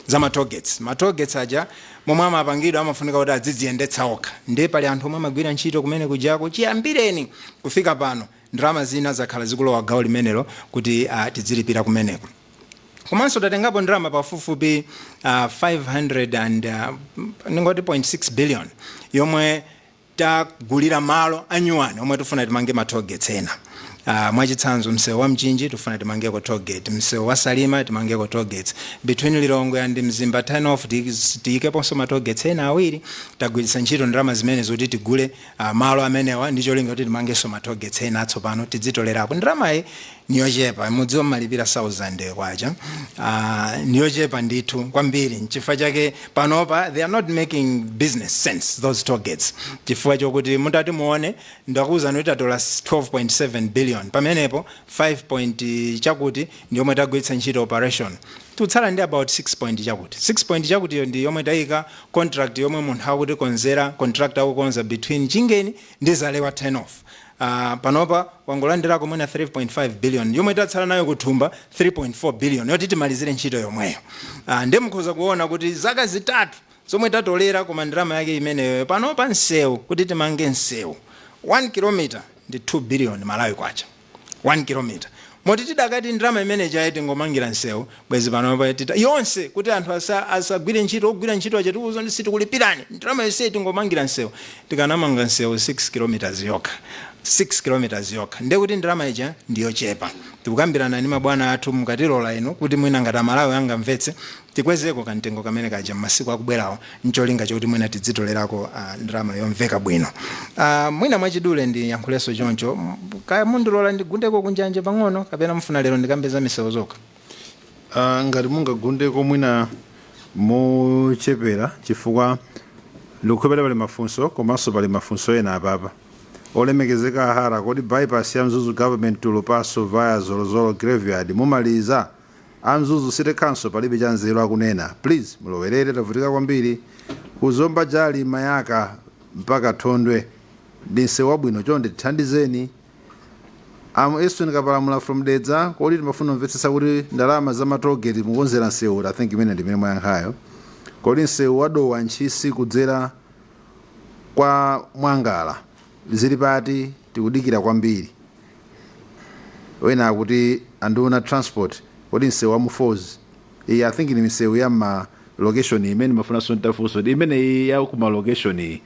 zama tollgates. Ma tollgates aja momwe amapangidwa amafunika kuti adzidziyendetsa okha, ndiye pali anthu omwe amagwira ntchito kumene kujako. Chiyambireni kufika pano, ndalama zina zakhala zikulowa gawo limenelo kuti tidzilipira kumeneko. Komanso tatengapo ndalama pafupifupi 500 and ningoti 0.6 billion yomwe tagulira malo anyuwani omwe tifuna timange ma tollgates ena. Mwachitsanzo, msewu wa Mchinji tifuna timangeko tollgate, msewu wa Salima timangeko tollgates, between Lilongwe and Mzimba turn off tiyikeponso ma tollgates ena awiri. Tagwiritsa ntchito ndalama zimene zoti tigule malo amenewa ndi cholinga kuti timangenso ma tollgates ena atsopano, tidzitolerapo. Ndalamayi niyochepa, mudziwa mmalipira 1000 kwacha, niyochepa ndithu kwambiri. Nchifukwa chake panopa they are not making business sense, those tollgates, chifukwa chokuti mutati muone, ndakuwuzani kuti tatola 12.7 billion, pamenepo 5 point chakuti ndi yomwe tagwiritsa ntchito operation, tikutsala ndi about 6 point chakuti. 6 point chakutiyo ndi yomwe tayika contract yomwe munthu akutikonzera, contract akukonza between Chingeni ndi Zalewa turn off. Panopa wangolandirako mwina 3.5 billion, yomwe tatsala nayo kuthumba 3.4 billion yoti timalizire ntchito yomweyo. Ndi mukhoza kuona kuti zaka 3 zomwe tatolera, koma ndalama yake imeneyo panopa msewu, kuti timange msewu 1 kilometer ndi 2 billion Malawi kwacha, 1 kilometer. Moti tidakati ndalama imene chayi tingomangira msewu, bwezi panopa tita yonse kuti anthu asagwire ntchito, ogwira ntchito aja tikuwuza ndi sitikulipirani, ndalama yonse tingomangira msewu, tikanamanga msewu 6 kilometers yokha, 6 kilometers yokha. Ndiye kuti ndalama ija ndiyochepa. Tikukambirana ndi mabwana athu, mukatilola inu, kuti mwina ngati Amalawi angamvetse, tikwezeko kamtengo kamene kaja mmasiku akubwerawo, ncholinga chokuti mwina tidzitolerako ndalama yomveka bwino. Mwina mwachidule ndiyankhulenso choncho. Kaya mundilola ndigundeko kunjanje pang'ono, kapena mufuna lero ndikambeza misewu zokha? Ngati mungagundeko mwina mochepera, chifukwa ndikukhulupirira pali mafunso, komanso pali mafunso ena apapa. Olemekezeka Ahara, kodi bypass ya Mzuzu Government to Lupaso via Zolozolo Graveyard mumaliza? A Mzuzu City Council palibe cha nzeru akunena, please mulowerere, tavutika kwambiri. Kuzomba Jali Mayaka mpaka Thondwe ndi msewu wabwino, chonde tithandizeni. Am Eston Kapalamula from Dedza. Kodi timafuna kumvetsetsa kuti ndalama za ma tollgate mukonzera msewu? I think imene ndimene mwayankhayo. Kodi msewu wadowa Ntchisi kudzera kwa Mwangala zili pati? Tikudikira kwambiri. Wena akuti anduna transport, kodi msewu wa Mufozi iyi? I think ni misewu ya ma location imene mafunanso ntafunso kuti imene iyi ya kuma location iyi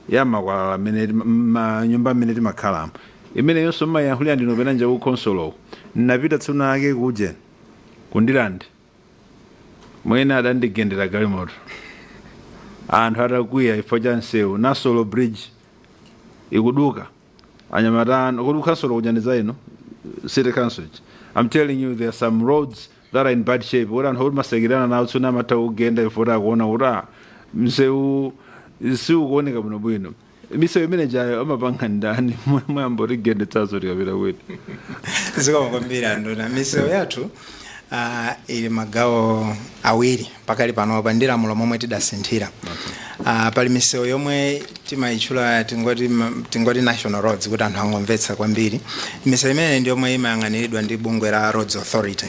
ya makwalala amene manyumba amene timakhalamo, imene yonso mmayankhulira ndino penanja ku khonsolo? Napita tsuna ake kuje kundilande, mwene adandigendera galimoto anthu atakwiya chifukwa cha msewu Nasolo Bridge ikuduka. Anyamata anu, kodi kukhonsolo kuja ino city council ichi? I'm telling you, there are some roads that are in bad shape kuti anthu akuti masekerana nawo tsuna amatha kugenda ifo akuona kuti ah, msewu siukuoneka bwinobwino. Misewu imene jayo amapanga ndani? Mwayamba tigendetsazo tikapita kweti. Zikomo kwambiri, anduna. Misewu yathu ili magawo awiri pakali panopa ndi lamulo momwe tidasinthira. Pali misewu yomwe timayitchula tingoti national roads kuti anthu angomvetsa kwambiri. Misewu imene ndi yomwe imayang'aniridwa ndi bungwe la Roads Authority.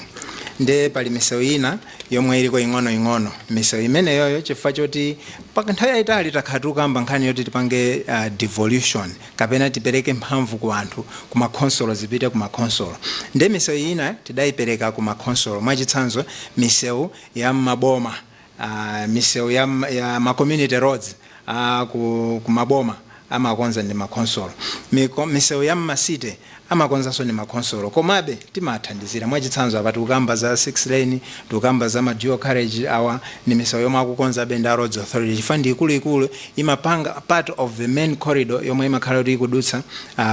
Ndi pali misewu ina yomwe iliko ing'onoing'ono. Misewu imeneyoyo, chifukwa choti paka nthawi yayitali takhala tikukamba nkhani yoti tipange devolution kapena tipereke mphamvu ku anthu, ku makhonsolo, zipite ku makhonsolo, ndi misewu ina tidayipereka ku makhonsolo. Mwachitsanzo, misewu ya maboma, misewu ya ma community roads ku maboma amakonza ndi makhonsolo. Misewu ya mma city amakonzanso ndi makhonsolo, komabe timathandizira. Mwachitsanzo, apa tikukamba za 6 lane, tikukamba za ma dual carriage, awa ndi misewu yomwe akukonza ndi a Roads Authority, chifukwa ndi ikuluikulu, imapanga part of the main corridor yomwe imakhala kuti ikudutsa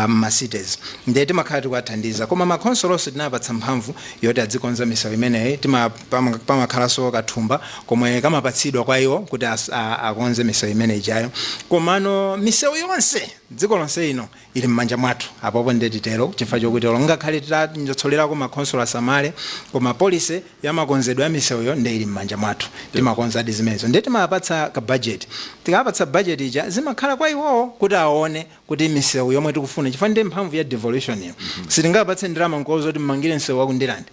ma cities, ndiye timakhala tikuwathandiza. Koma makhonsolonso tinapatsa mphamvu yoti adzikonza misewu imeneyi. Pamakhalanso kathumba komwe kamapatsidwa kwa iwo kuti akonze misewu imene ijayo. Komano misewu yonse dziko lonse ino ili m'manja mwathu apopo, ndiye titero. Timatero chifukwa chokuti olo ngakhale titanyotsolerako makhonsolo asamale, koma policy ya makonzedwe ya misewuyo nde ili m'manja mwathu. Timakonzadi zimenezo, ndiye timapatsa ka budget. Tikapatsa budget ija, zimakhala kwa iwowo kuti aone kuti misewu yomwe tikufuna, chifukwa ndi mphamvu ya devolution iyo. Sitingapatse ndalama nkozo kuti mmangire msewu waku Ndirande.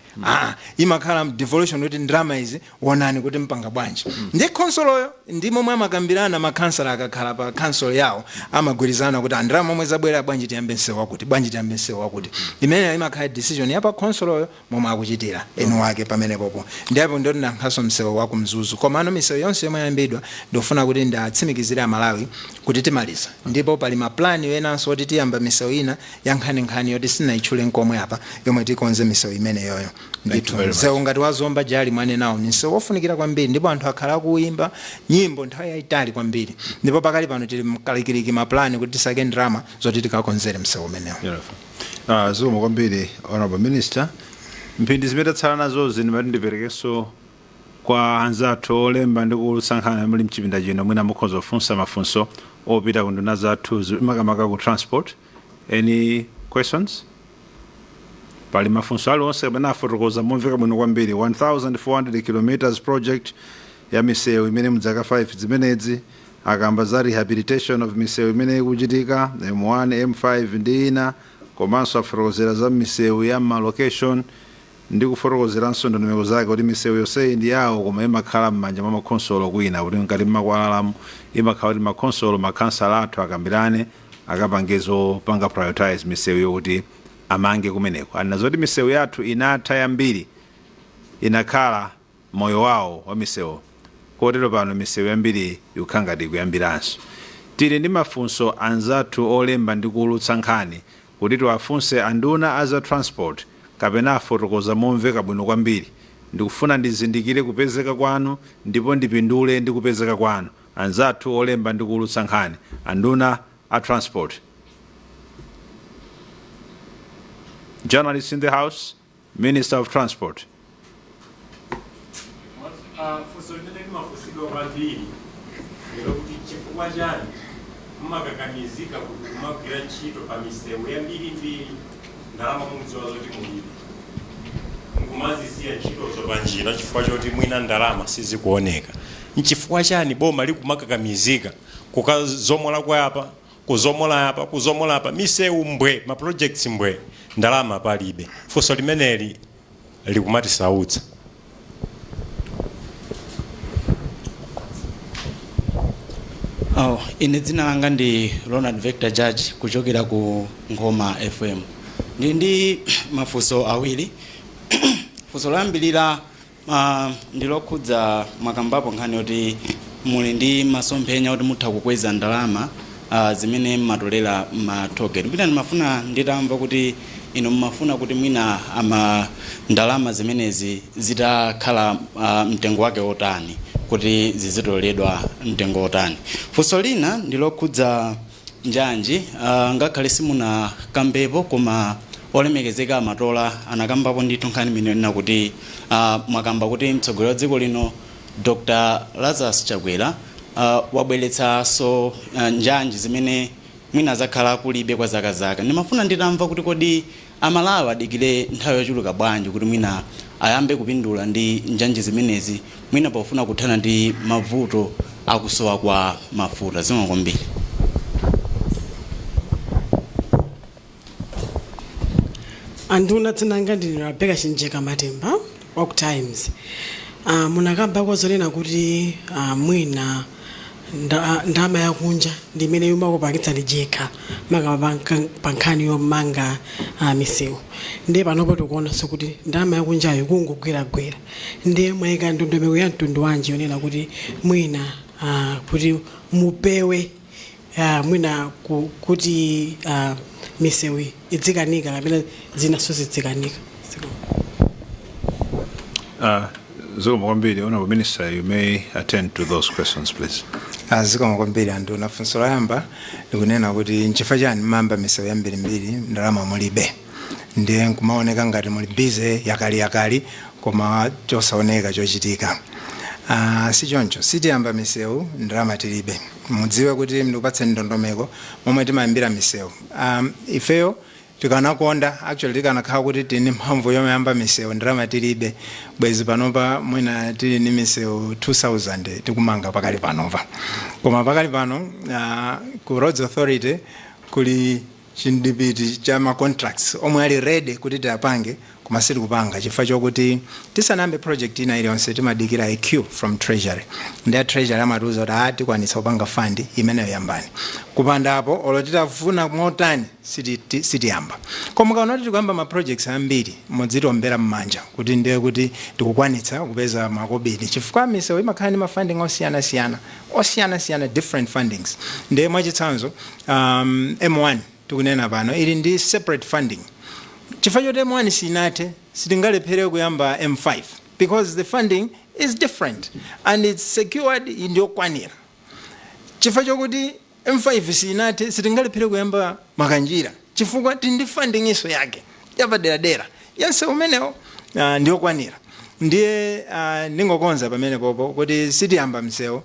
Imakhala devolution kuti ndalama izi wonani kuti mpanga bwanji. Ndi khonsoloyo ndi momwe amakambirana, makhansala akakhala pa council yawo amagwirizana kuti ndalama momwe zabwera, bwanji tiyambe msewu wakuti, bwanji tiyambe msewu wakuti. Imene imakhala decision ya pa khonsoloyo momwe akuchitira enu wake pamenepopo. Ndipo ndoti nankhaso msewu wa kumzuzu, komano misewu yonse yomwe yayambidwa, ndikufuna kuti ndatsimikizire Amalawi kuti timaliza. Ndipo pali maplani enanso oti tiyamba misewu ina ya nkhaninkhani yoti sinayitchule nkomwe apa, yomwe tikonze misewu imeneyoyo ndithu. Very much. Msewu ngati wazomba jali mwanenawo ni msewu wofunikira kwambiri, ndipo anthu akhala akuyimba nyimbo nthawi yayitali kwambiri. Ndipo pakali pano tili mkalikiliki, maplani kuti tisake ndalama zoti tikakonzere msewu umenewo. Beautiful. Zikomo kwambiri, Honorable Minister. Mphindi zimene tatsala nazozi ndimati ndiperekenso kwa anzathu olemba ndi kusankhana muli mchipinda chino. Mwina mukhoza kufunsa mafunso opita ku nduna zathu, makamaka ku transport. Any questions? Pali mafunso aliwonse kapena afotokoza momveka bwino kwambiri 1400 kilometers project ya misewu imene mudzaka 5 zimenezi? Akamba za rehabilitation of misewu imene ikuchitika, M1, M5 ndi ina, komanso afotokozera za misewu ya malocation ndi kufotokozeranso ndondomeko zake kuti misewu yonseyi ndi yawo, koma imakhala m'manja mwa makhonsolo kwina, kuti ngati mmakwalalamu imakhala kuti makhonsolo, makhansala athu akambirane, akapange zopanga prioritize misewu yokuti amange kumeneko. Anena zoti misewu yathu inatha yambiri, inakhala moyo wawo wa misewu, kotero pano misewu yambiri ikukhala ngati ikuyambiranso. Tili ndi mafunso, anzathu olemba ndi kuulutsa nkhani, kuti tiwafunse anduna a za transport, kapena afotokoza momveka bwino kwambiri? Ndikufuna ndizindikire kupezeka kwanu ndipo ndipindule ndi kupezeka kwanu. Anzathu olemba ndi kuulutsa nkhani, anduna a transport. Journalists in the house, Minister of Transport. Funso limene limafunsidwa kwambiri ndilo kuti chifukwa chani mmakakamizika kuti kumagwira ntchito pa misewu yambirimbiri, ndalama mudziwa zoti mulibe, nkumazisiya ntchitozo pa njira chifukwa choti mwina ndalama sizikuoneka? Nchifukwa chani boma likumakakamizika kukazomola kwa apa, kuzomola apa, kuzomola apa, misewu mbwe, ma projects mbwe, ndalama palibe? Funso limeneli likumatisautsa. Oh, ine dzina langa ndi Ronald Victor Judge kuchokera ku Ngoma FM. Ndili ndi mafunso awiri. Funso loyambirira ndi lokhudza mwakambapo nkhani yoti muli ndi masomphenya kuti mutha kukweza ndalama zimene mmatolera ma tollgate. Mwina ndimafuna nditamva kuti inu mmafuna kuti mwina ama ndalama zimenezi zitakhala mtengo wake otani, kuti zizitoleredwa mtengo otani. Funso lina ndi lokhudza njanji. Ngakhale simunakambepo, koma olemekezeka Amatola anakambapo ndithu nkhani imene yonena kuti mwakamba kuti mtsogoleri wa dziko lino Dr Lazarus Chakwera wabweretsanso njanji zimene mwina zakhala kulibe kwa zakazaka. Ndimafuna nditamva kuti kodi Amalawi adikire nthawi yochuluka bwanji kuti mwina ayambe kupindula ndi njanji zimenezi, mwina pofuna kuthana ndi mavuto akusowa kwa mafuta? Zikomo kwambiri. Anduna, dzina langa ndine Rebecca Chinjeka Matemba wa ku Times. Munakambako zonena kuti mwina ndalama yakunja ndi imene imakupangitsani jekha makamba pa nkhani yomanga misewu. Ndiye panopo tikuonanso kuti ndalama yakunjayo ikungogweragwera. Ndiye mwayika ndondomeko ya mtundu wanji yonena kuti mwina kuti mupewe mwina kuti misewu idzikanika kapena zinaso zidzikanika? Zikomo kwambiri. Honorable Minister, you may attend to those questions, please. Zikomo kwambiri, anduna. Funso loyamba likunena kuti nchifukwa chani mmayamba misewu yambirimbiri ndalama mulibe, ndiye nkumaoneka ngati muli busy yakali yakali koma chosaoneka chochitika. Si choncho, sitiyamba misewu ndalama tilibe. Mudziwe kuti ndikupatseni ndondomeko momwe timayambira misewu. Ifeyo Tikanakonda, actually tikanakhala kuti tini mphamvu yomayamba misewu ndalama tilibe, bwezi panopa mwina tili ni misewu 2000 tikumanga pakali panopa. Koma pakali pano ku Roads Authority kuli chindipiti cha ma contracts omwe ali ready kuti tiapange, koma sitikupanga chifukwa chokuti tisanayambe project ina iliyonse timadikira a cue from Treasury. Ndi a Treasury amatiuza kuti a tikwanitsa kupanga fund imeneyo, yambani. Kupandapo, olo titafuna motani, sitiyamba. Koma kaona kuti tikuyamba ma projects ambiri, mudzitombera m'manja kuti ndiye kuti tikukwanitsa kupeza makobidi, chifukwa misewu imakhala ndi ma funding osiyanasiyana osiyanasiyana, different fundings. Ndiye mwachitsanzo, M1 tikunena pano ili ndi separate funding. Chifukwa choti M1 sinathe, sitingalephere kuyamba M5 because the funding is different and it's secured, ndiyokwanira. Chifukwa chokuti M5 sinathe, sitingalephere kuyamba Makanjira chifukwa tili ndi funding iso yake yapaderadera yense umenewo, ndiyokwanira. Ndiye ndingokonza pamene popo kuti sitiyamba msewu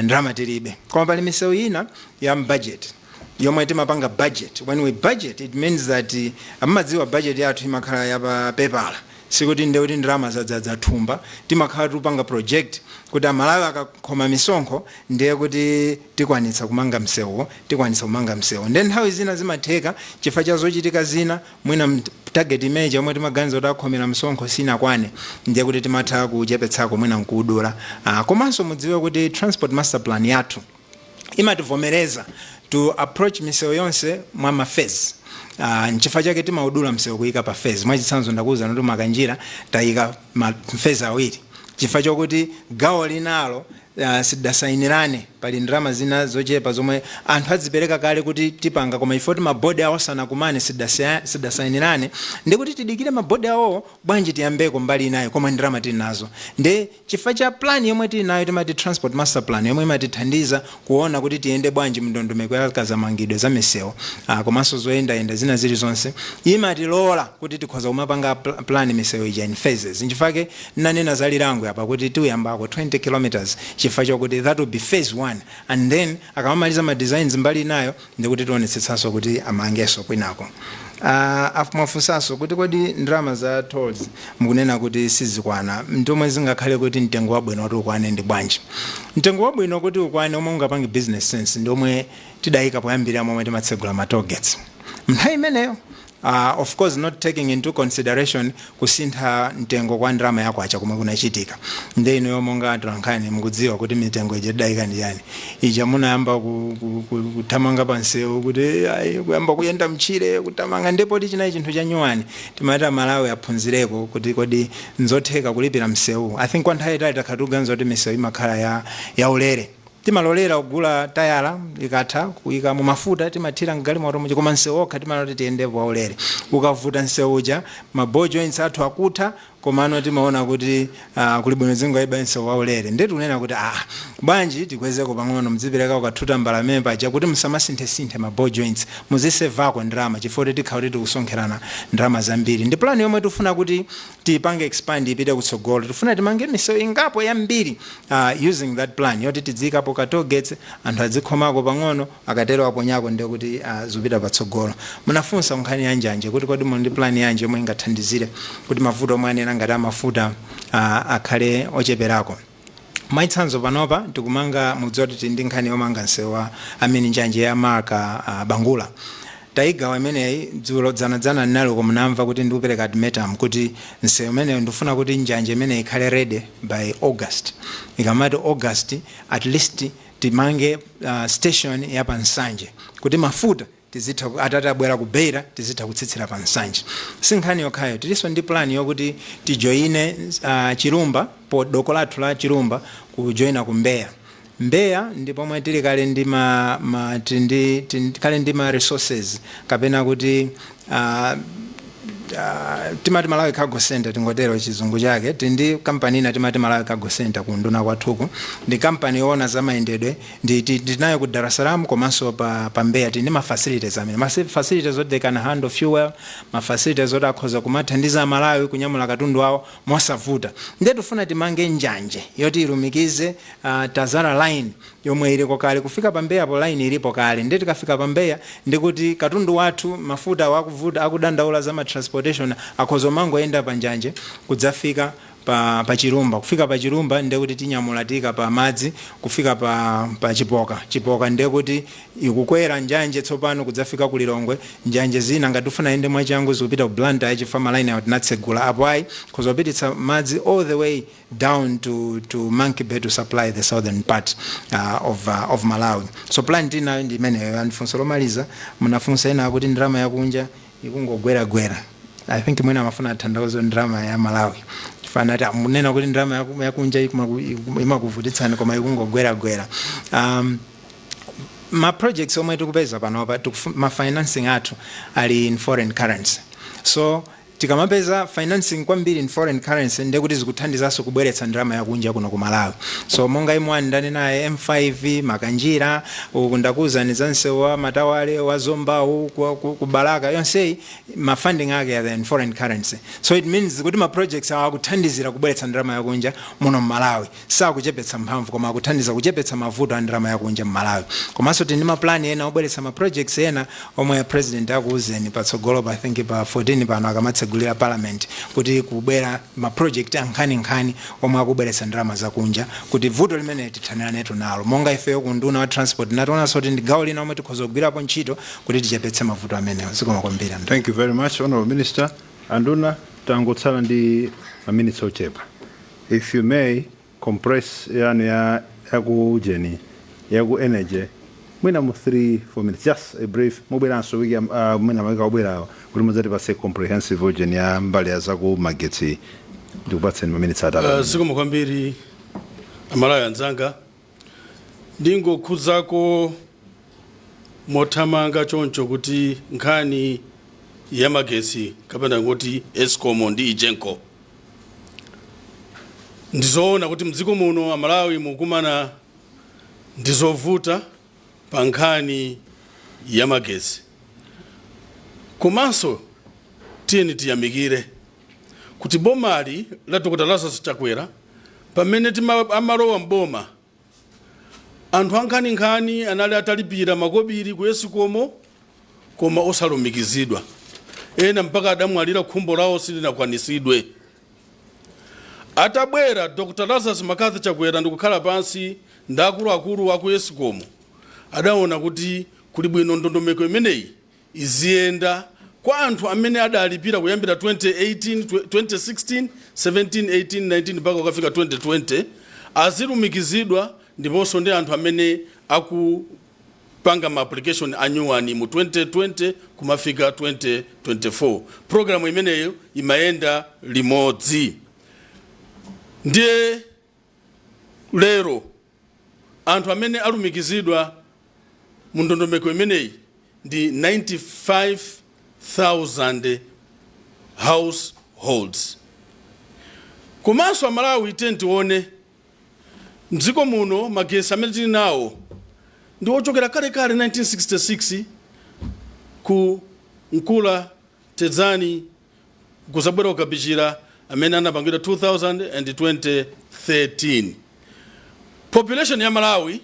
ndalama tilibe. Koma pali misewu ina ya budget yomwe timapanga budget. When we budget, it means that amadziwa budget yathu imakhala yapa pepala, sikuti nde kuti ndalama zadzadza thumba. Timakhala tikupanga project kuti Amalawi akakhoma misonkho, ndiye kuti tikwanitsa kumanga msewuwo, tikwanitsa kumanga msewu. Ndiye nthawi zina zimatheka chifukwa cha zochitika zina, mwina target imene yomwe timaganiza kuti akhomera msonkho sinakwane, ndiye kuti timatha kuchepetsako, mwina nkuudula. Komanso mudziwe kuti transport master plan yathu imativomereza to approach misewu yonse mwa ma phase. Nchifukwa chake timaudula msewu kuyika pa phase. Mwachitsanzo, ndakuwuza kuti Makanjira tayika ma phase awiri chifukwa chokuti gawo linalo sidasayinirane. Pali ndalama zina zochepa zomwe anthu adzipereka kale kuti tipanga, koma ifo ti mabodi awo sanakumane, sidasayinirane, ndikuti tidikire mabodi awowo, bwanji tiyambeko mbali inayo koma ndalama tili nazo. Ndi chifukwa cha plan yomwe tili nayo, timati transport master plan, yomwe imatithandiza kuona kuti tiyende bwanji mndondomeko ya kazamangidwe za misewu, komanso zoyendayenda zina zilizonse, imatilola kuti tikhoza kumapanga plan misewu ija in phases. Nchifukwa nanena za Lilangwe apa kuti tiuyambako 20 kilometers, chifukwa chokuti that will be phase 1, and then akamamaliza ma designs mbali inayo, ndikuti tionetsetsanso kuti amangenso kwinako. Mwafunsanso kuti kodi ndalama za tolls mukunena kuti sizikwana, ndomwe zingakhale kuti mtengo wabwino kuti ukwane ndi bwanji? Mtengo wabwino kuti ukwane, omwe ungapange business sense, ndi omwe tidayika poyambirira momwe timatsegula ma toll gates nthawi imeneyo, of course not taking into consideration kusintha mtengo kwa ndalama yakwacha komwe kunachitika. Nde ino monga atolankhani mukudziwa kuti mitengo ija tidayika ndi yani ija munayamba kuthamanga pansewu kuti ayi, kuyamba kuyenda mchire kutamanga, ndipo chinayi chinthu cha nyuwani timati Amalawi aphunzireko kuti kodi nzotheka kulipira msewu. I think kwa nthawi itali takhala tikuganiza kuti misewu imakhala ya ulere, timalolera kugula tayala ikatha kuyika mu mafuta, timathira mgalimoto muja, koma msewu okha timanoti tiyendepo waulere. Ukavuta msewu uja, ma ball joints athu akutha, komano timaona kuti kuli bwino zingoyiba msewu waulere. Ndiye tikunena kuti bwanji tikwezeko pang'ono, mudzipereka ukathuta mbalame paja kuti musamasinthesinthe ma ball joints, muzisevako ndalama, chifukwa kuti tikhala kuti tikusonkherana ndalama zambiri. Ndi plan yomwe tifuna kuti tipange expand ipite kutsogolo. Tifuna timange misewu ingapo yambiri using that plan yoti tidziyikapo ka toll gates, anthu adzikhomako pang'ono, akatero aponyako, ndiye kuti zipita patsogolo. Munafunsa nkhani ya njanje kuti kodi muli ndi plan yanji yomwe ingathandizire kuti mavuto omwe anena ngati amafuta akhale ocheperako? Mwachitsanzo, panopa tikumanga, mudziwa kuti tili ndi nkhani yomanga msewu wa amene njanje ya Marka Bangula tayigawa imeneyi. Dzulo dzanadzana ndinali uko, munamva kuti ndikupereka ultimatum kuti msewu umeneyo ndifuna kuti njanje imeneyi ikhale ready by August. Ikamati August, at least timange station ya pansanje kuti mafuta tizitha atati abwera ku Beira tizitha kutsitsira pa Nsanje. Si nkhani yokhayo, tilinso ndi plan yokuti tijoyine Chilumba po doko lathu la Chilumba kujoyina ku Mbeya. Mbeya ndi pomwe tili kale ndi ma, ma tili ndi tili kale ndi ma resources kapena kuti Timati Malawi Cargo Center, tingotero chizungu chake. Tili ndi kampani ina timati Malawi Cargo Center ku nduna kwathuku. Ndi kampani yoona za mayendedwe. Ndinayo ku Dar es Salaam komanso pa Mbeya. Tili ndi ma facilities amene, ma facilities oti they can handle fuel, ma facilities oti akhoza kumathandiza Amalawi kunyamula katundu wawo mosavuta. Ndiye tifuna timange njanje yoti ilumikize Tazara line yomwe iliko kale kufika pa Mbeyapo. Line ilipo kale. Ndiye tikafika pa Mbeya, ndikuti katundu wathu, mafuta wakuvuta, akudandaula za ma transportation, akhoza mangoyenda pa njanje kudzafika pa Chilumba. Kufika pa Chilumba, ndiye kuti tinyamula, tika pa madzi kufika pa Chipoka. Chipoka, ndiye kuti ikukwera njanje tsopano kudzafika ku Lilongwe. Njanje zina, ngati ufuna ende mwachangu, zikupita ku Blantyre chifukwa malaini awo tinatsegula. Apo ayi, kuzopititsa madzi all the way down to Monkey Bay to supply the southern part of Malawi. So plan tinayo ndi imeneyo. And funso lomaliza munafunsa ena akuti ndalama yakunja ikungogweragwera. I think mwina amafuna atanthauzo ndalama ya Malawi. Chifana ati munena kuti ndalama yakunja imakuvutitsani koma ikungogweragwera. Ma projects omwe tikupeza panopa, ma financing athu ali in foreign currency. So tikamapeza financing kwambiri in foreign currency, ndiye kuti zikuthandizanso kubweretsa ndalama yakunja kuno ku Malawi. So monga M1 ndanenaye, M5 Makanjira, uku ndakuwuzani za msewu wa Matawale, wa Zombawu, ku Balaka, yonseyi ma funding ake are in foreign currency. So it means kuti ma projects awa akuthandizira kubweretsa ndalama yakunja muno mmalawi. Sakuchepetsa mphamvu, koma akuthandiza kuchepetsa mavuto a ndalama yakunja mmalawi. Komanso tili ndi maplani ena obweretsa ma projects ena omwe President akuwuzeni patsogolo pa, I think pa 14 pano akamatsegulira parliament, kuti kubwera ma project ankhaninkhani omwe akubweretsa ndalama zakunja, kuti vuto limene tithaniranetu nalo. Monga ifeyo ku nduna wa transport, nationanso kuti ndi gawo lina omwe tikhoza kugwirapo ntchito kuti tichepetse mavuto amenewo. Zikomo kwambiri. Thank you very much, Honorable Minister. Anduna, tangotsala ndi maminitsi ochepa. If you may compress yanu ya yaku ujeni, yaku energy, mwina mu 3 4 minutes, just a brief. Mubweranso wiki mwina mawiki akubwerawo kuti mudzatipatse comprehensive ujeni ya mbali ya zaku magetsi. Ndikupatseni maminitsi 3. Zikomo kwambiri, Amalawi anzanga. Ndingokhudzako mothamanga choncho kuti nkhani ya magetsi, kapena kuti ESCOM ndi EGENCO, ndizoona kuti mdziko muno Amalawi mukumana ndizovuta pa nkhani ya magetsi. Komanso tiyeni tiyamikire kuti bomali la Dr Lazarus Chakwera, pamene amalowa mboma, anthu ankhaninkhani anali atalipira makobiri ku ESCOM koma osalumikizidwa. Ena mpaka adamwalira, khumbo lawo silinakwanisidwe. Atabwera Dr Lazarus McCarthy Chakwera ndikukhala pansi ndi akuluakulu aku ESCOM, adaona kuti kuli bwino ndondomeko imeneyi iziyenda kwa anthu amene adalipira kuyambira 2018, 2016, 17, 18, 19 mpaka kukafika 2020 azilumikizidwa, ndiponso ndi anthu amene akupanga ma application anyuwani mu 2020 kumafika 2024. Programu imeneyo imayenda limodzi. Ndiye lero anthu amene alumikizidwa mu ndondomeko imeneyi ndi 95,000 households. Komanso Amalawi, tiye tione mdziko muno magesi amene tili nawo ndi ochokera kalekale 1966 ku Nkula, Tedzani, kuzabwera kukapichira amene anapangidwa 2013. Population ya Malawi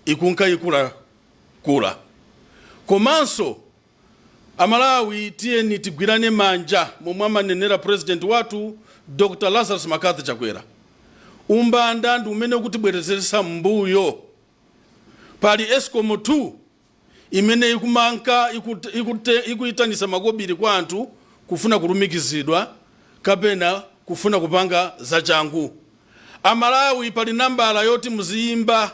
ikunka ikulakula. Komanso Amalawi, tiyeni tigwirane manja momwe amanenera President wathu Dr Lazarus McCarthy Chakwera. Umbanda ndi umene ukutibwerezetsa mbuyo. Pali ESCOM 2 imene ikumanka ikuyitanisa makobiri kwa anthu kufuna kulumikizidwa kapena kufuna kupanga zachangu. Amalawi, pali nambala yoti muziyimba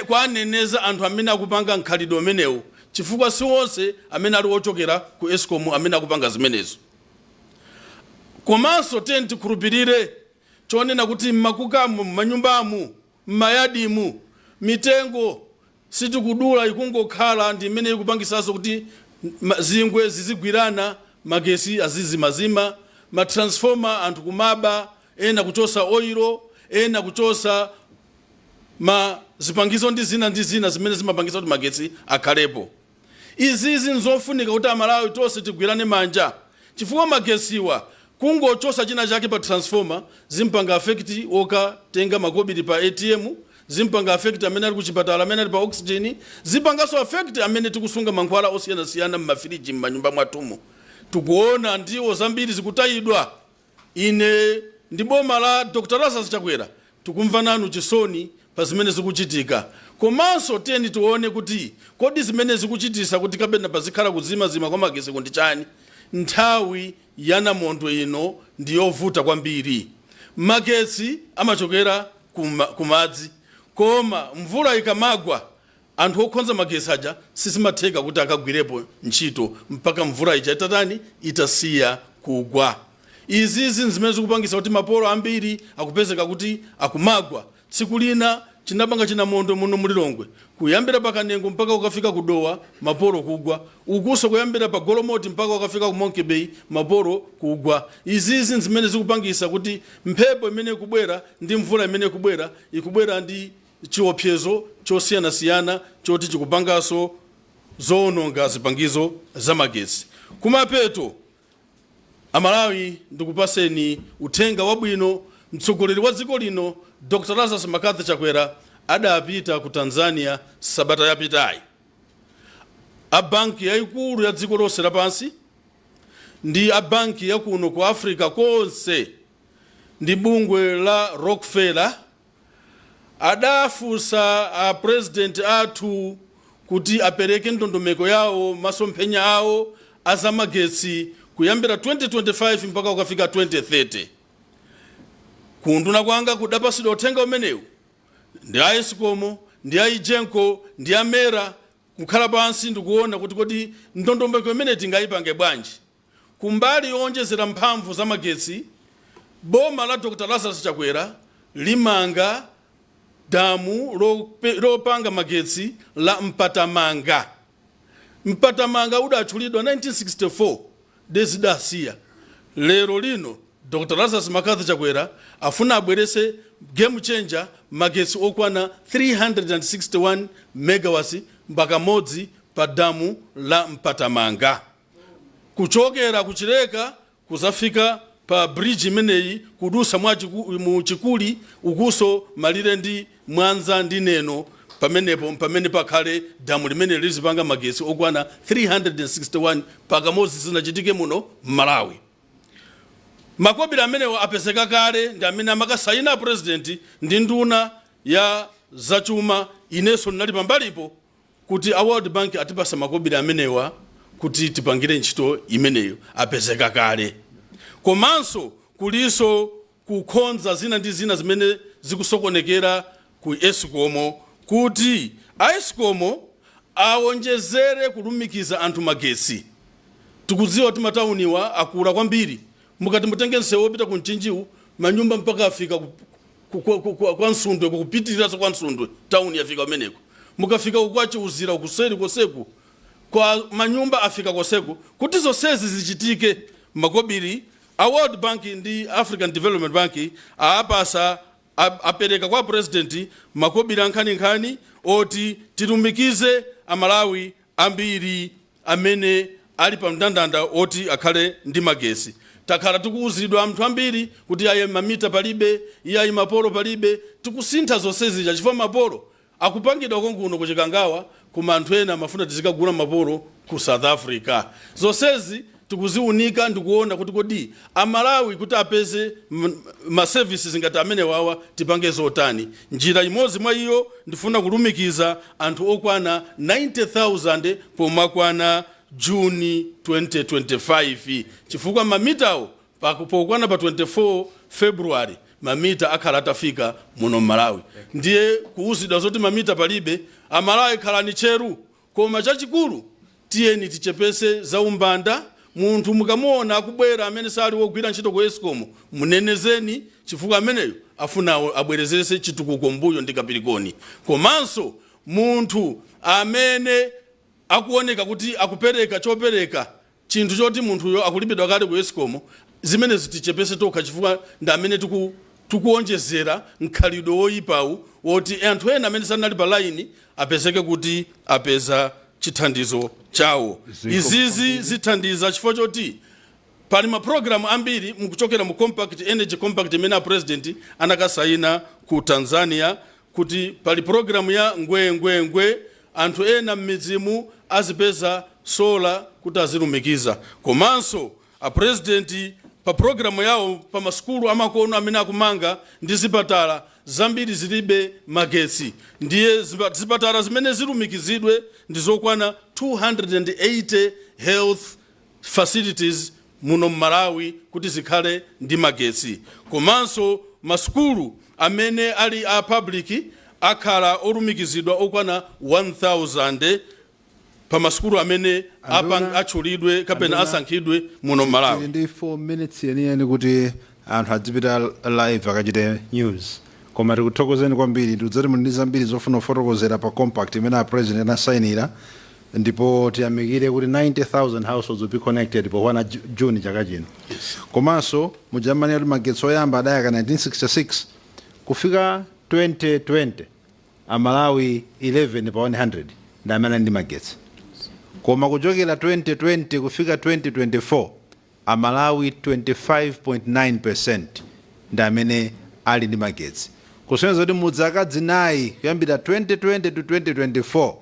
kwaneneza anthu amene akupanga mkhalidwe umenewu, chifukwa si onse amene ali ochokera ku ESCOM amene akupanga zimenezo. Komanso tiye tikhulupirire chonena kuti mmakukamu, mmanyumbamu, mmayadimu, mitengo sitikudula, ikungokhala, ndi imene ikupangisanso kuti zingwe zizigwirana. magesi azizimazima, ma transformer anthu kumaba, ena kuchosa oil, ena kuchosa ma zipangizo ndi zina ndi zina zimene zimapangisa kuti magetsi akhalepo. Izizi nzofunika kuti Amalawi tonse tigwirane manja, chifukwa magesiwa kungochosa china chake pa transformer zimpanga affect wokatenga makobiri pa ATM, zimpanga affect amene ali kuchipatala, amene ali pa oxygen, zipanganso affect amene tikusunga mankhwala osiyanasiyana m'mafiriji m'manyumba mwathumo. Tikuona ndiwo zambiri zikutayidwa. Ine ndi boma la Dr Lazarus Chakwera tikumva nanu chisoni pa zimene zikuchitika. Komanso tiyeni tione kuti kodi zimene zikuchitisa kuti kapena pazikhala kuzimazima kwa magesi kundi chani? Nthawi ya namondwe ino ndi yovuta kwambiri. Magetsi amachokera kumadzi, koma mvula ikamagwa anthu okhonza magetsi aja sizimatheka kuti akagwirepo ntchito mpaka mvula ija itatani? Itasiya kugwa. Izizi zimene zikupangisa kuti mapolo ambiri akupezeka kuti akumagwa. Tsiku lina chinapanga chinamondwe muno mulilongwe, kuyambira pakanengo mpaka ukafika kudowa mapolo kugwa, ukuso kuyambira pa Golomoti mpaka ukafika ku Monkey Bay mapolo kugwa. Izizi zimene zikupangisa kuti mphepo imene ikubwera ndi mvula imene ikubwera, ikubwera ndi chiopsezo chosiyanasiyana choti chikupanganso zoononga zipangizo za magetsi. Kumapeto, Amalawi, ndikupaseni uthenga wabwino. Mtsogoleri wa dziko lino Dr Lazarus McCarthy Chakwera adapita ku Tanzania sabata yapitayi. A banki yayikulu ya dziko lonse lapansi ndi a banki yakuno ku Africa konse ndi bungwe la Rockefeller adafunsa a president athu kuti apereke ndondomeko yawo, masomphenya awo azamagetsi kuyambira 2025 mpaka ukafika 2030. Kunduna kwanga kudapasidwa uthenga umenewu ndi a ESCOM, ndi a EGENCO, ndi a MERA, kukhala pansi ndikuona kuti kodi ndondomeko imene tingayipange bwanji. Kumbali yowonjezera mphamvu za magetsi, boma la Dr Lazarus Chakwera limanga damu lopanga magetsi la Mpatamanga. Mpatamanga udatchulidwa 1964, dezidasiya. Lero lino Dr Lazarus McCarthy Chakwera afuna abwerese game changer, magetsi okwana 361 megawatts pakamodzi pa damu la Mpatamanga, kuchokera kuchileka kuzafika pa bridge imeneyi, kudusa mu Chikuli ukuso malire ndi Mwanza ndi Neno. Pamenepo pamene pakhale damu limene lizipanga magetsi okwana 361 pakamodzi, zinachitike muno m'Malawi. Makobiri amenewo apezeka kale, ndi amene amakasayina president ndi nduna ya zachuma. Inenso ndinali pambalipo kuti a World Bank atipasa makobiri amenewa kuti tipangire ntchito imeneyo, apezeka kale. Komanso kuliso kukhonza zina ndi zina zimene zikusokonekera ku ESCOM, kuti a ESCOM awonjezere kulumikiza anthu magetsi. Tikudziwa kuti matauniwa akula kwambiri. Mukati mutenge msewu wopita ku Mchinjiwu, manyumba mpaka afika kwa Nsundwe, kukupitiriranso kwa Nsundwe, tauni yafika kumeneko. Mukafika kwa Chiuzira kuseri koseku kwa manyumba afika koseku. Kuti zonsezi zichitike, makobiri a World Bank ndi African Development Bank aapasa, apereka kwa president makobiri ankhaninkhani oti tilumikize Amalawi ambiri amene ali pa mndandanda oti akhale ndi magesi. Takhala tikuwuzidwa anthu ambiri kuti ayi, mamita palibe, iyayi, mapolo palibe. Tikusintha zonsezi chifukwa mapolo akupangidwa konkuno kuchikangawa, koma anthu ena amafuna tizikagula mapolo ku South Africa. Zonsezi tikuziunika ndikuona kuti kodi Amalawi kuti apeze ma services ngati amene wawa tipange zotani. Njira imodzi mwa iyo, ndifuna kulumikiza anthu okwana 90,000 pomakwana Juni 2025, chifukwa mamitawo pokwana pa 24 February mamita akhala atafika muno mMalawi. Ndiye kuuzidwa zoti mamita palibe, Amalawi khalani cheru. Koma chachikulu, tiyeni tichepese za umbanda. Munthu mukamuona akubwera amene sali wogwira ntchito ku ESCOM, munenezeni, chifukwa ameneyo afuna abwerezese chitukuko mbuyo ndi kapirikoni. Komanso munthu amene akuoneka kuti akupereka chopereka. Chinthu choti munthuyo akulipidwa kale ku ESCOM, zimene zitichepese tokha, chifukwa ndi amene tikuonjezera mkhalidwe woyipawu woti anthu ena amene sanali pa line apezeke kuti apeza chithandizo chawo. Izizi zithandiza chifukwa choti pali mapulogalamu ambiri mukuchokera mu compact, energy compact imene a President anakasayina ku Tanzania, kuti pali pulogalamu ya ngwengwengwe, anthu ena m'midzimu azipeza solar kuti azilumikiza. Komanso a President pa pulogalamu yawo pa masukulu amakono amene akumanga ndi zipatala zambiri zilibe magetsi, ndiye zipatala zimene zilumikizidwe ndi zokwana 280 health facilities muno mMalawi kuti zikhale ndi magetsi. Komanso masukulu amene ali a public akhala olumikizidwa okwana 1000 pa masukulu amene atchulidwe kapena asankhidwe muno mMalawi. Tili ndi 4 minutes yeniyeni kuti anthu adzipita live akachite news, koma tikuthokozeni kwambiri. Tikudzati muli ndi zambiri zofuna kufotokozera pa compact imene a President anasayinira, ndipo tiyamikire kuti 90,000 households will be connected pa 1 June chaka chino. Komanso mujamani kuti magetsi oyamba adayaka 1966, kufika 2020 Amalawi 11 pa 100 ndi amene ali ndi magetsi, koma kuchokera 2020 kufika 2024 Amalawi 25.9% ndi amene ali ndi magetsi, kusonyeza kuti mu zaka 4 kuyambira 2020 to 2024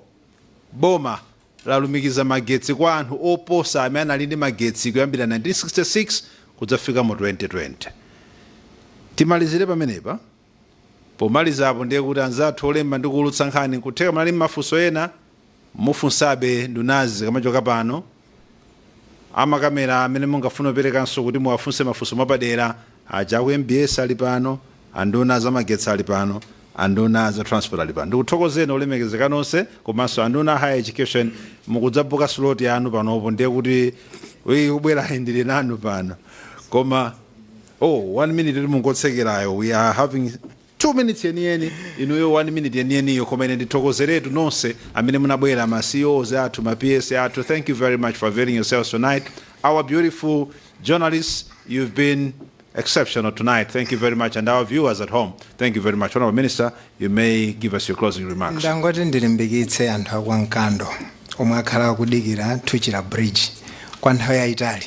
boma lalumikiza magetsi kwa anthu oposa amene ali ndi magetsi kuyambira 1966 kudzafika mu 2020. Timalizire pamenepa. Pomalizapo ndiye kuti anzathu olemba ndi kuulutsa nkhani, nkutheka munali mafunso ena, mufunsabe ndunazi zikamachoka pano. Amakamera amene mungafuna kuperekanso kuti muwafunse mafunso mwapadera aja aku MBS ali pano, anduna zamagetsi ali pano, anduna za transport ali pano. Ndikuthokozeni olemekezeka nonse, komanso anduna higher education mukudzabuka slot yanu panopo, ndiye kuti ikubwera ndili nanu pano. Koma oh, one minute kuti mungotsekerayo. We are having 2 minutes yeniyeni, inuyo one minute yeniyeniyo. Koma ine ndithokozeretu nonse amene munabwera, ma CEOs athu, ma PS athu, thank you very much for availing yourselves tonight. Our beautiful journalists, you've been exceptional tonight, thank you very much. And our viewers at home, thank you very much. Honorable Minister, you may give us your closing remarks. Ndangoti ndilimbikitse anthu akwa Mkando omwe akhala akudikira Thuchira Bridge kwa nthawi yayitali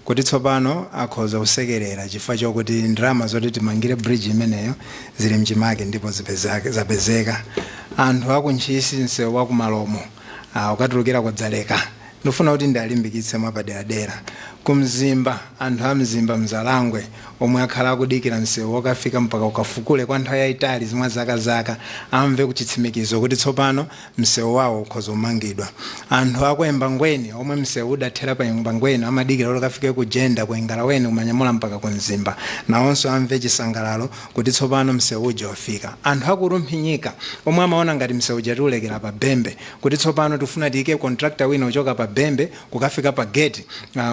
kuti tsopano akhoza kusekerera chifukwa chokuti ndalama zoti timangire bridge imeneyo zili mchimake ndipo zapezeka. Anthu akuNtchisi, msewu wa kumalomo ukatulukira kudzaleka, ndifuna kuti ndialimbikitse mwapaderadera. Kumzimba, anthu a Mzimba Mzalangwe omwe akhala akudikira msewu wokafika mpaka ukafukule kwa nthawi yayitali zimwe zakazaka, amve kuchitsimikizo kuti tsopano msewu wawo ukhoza kumangidwa. Anthu aku Embangweni omwe msewu udathera pa Embangweni, amadikira kuti ukafike ku Jenda, ku Engalaweni, kumanyamula mpaka ku Mzimba, nawonso amve chisangalalo kuti tsopano msewu uja wafika. Anthu aku Rumphi Nyika omwe amaona ngati msewu uja tiulekera pa Bembe, kuti tsopano tifuna tiyike contractor wina uchoka pa Bembe kukafika pa gate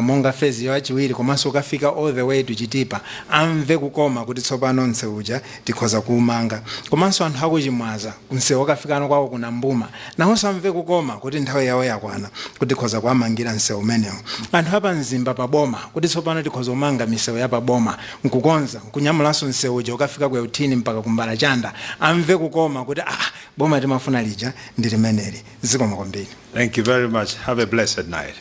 monga phase yachiwiri, komanso kukafika all the way to Chitipa, amve kukoma kuti tsopano msewu uja tikhoza kuumanga. Komanso anthu akuChimwaza, msewu wakafikano kwawo kuna Mbuma, nawonso amve kukoma kuti nthawi yawo yakwana kuti tikhoza kuwamangira msewu umenewo. Anthu apa Mzimba paboma, kuti tsopano tikhoza kumanga misewu ya paboma, nkukonza, nkunyamulanso msewu uja ukafika ku Euthini mpaka kuMbalachanda, amve kukoma kuti ah, boma timafuna lija ndi limeneli. Zikoma kwambiri. Thank you very much. Have a blessed night.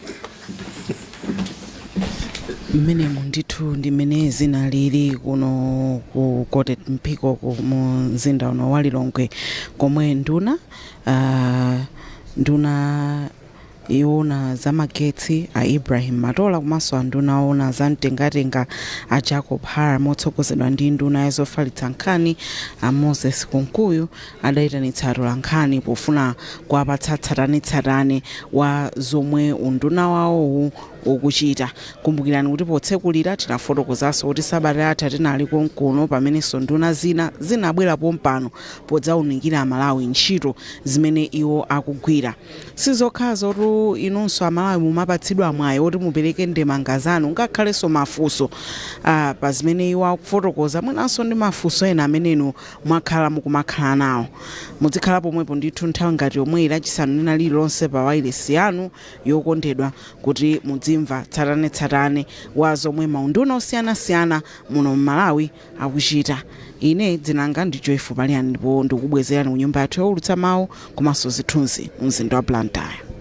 Mmenemu ndithu ndi mmene zinalili kuno ku Court Mpiko mu mzinda uno wa Lilongwe, komwe nduna yoona zamagetsi a Ibrahim Matola komanso anduna oona za mtengatenga a Jacob Hara, motsogozedwa ndi nduna yazofalitsa nkhani a Moses Kunkuyu, adayitanitsa atolankhani pofuna kuwapatsa tsatanetsatane wa zomwe unduna wawowu ukuchita. Kumbukirani kuti potsekulira tinafotokozanso kuti sabata yatha tinali konkuno pamenenso nduna zina zinabwera pompano podzawunikira Amalawi ntchito zimene iwo akugwira. Sizokhazotu, inunso Amalawi mumapatsidwa mwayi woti mupereke ndemanga zanu ngakhalenso mafunso pa zimene iwo akufotokoza, mwinanso ndi mafunso ena amene inu mwakhala mukumakhala nawo. Muzikhala pomwepo ndithu nthawi ngati yomweyi Lachisanu lina lililonse pa wailesi yanu yokondedwa kuti mudzimva. Tizimva tsatanetsatane wa zomwe maunduna osiyanasiyana muno m'Malawi akuchita. Ine dzina langa ndi Joyful Paliyani, ndipo ndikubwezerani ku nyumba yathu yowulutsa mawu komanso zithunzi mu mzinda wa Blantyre.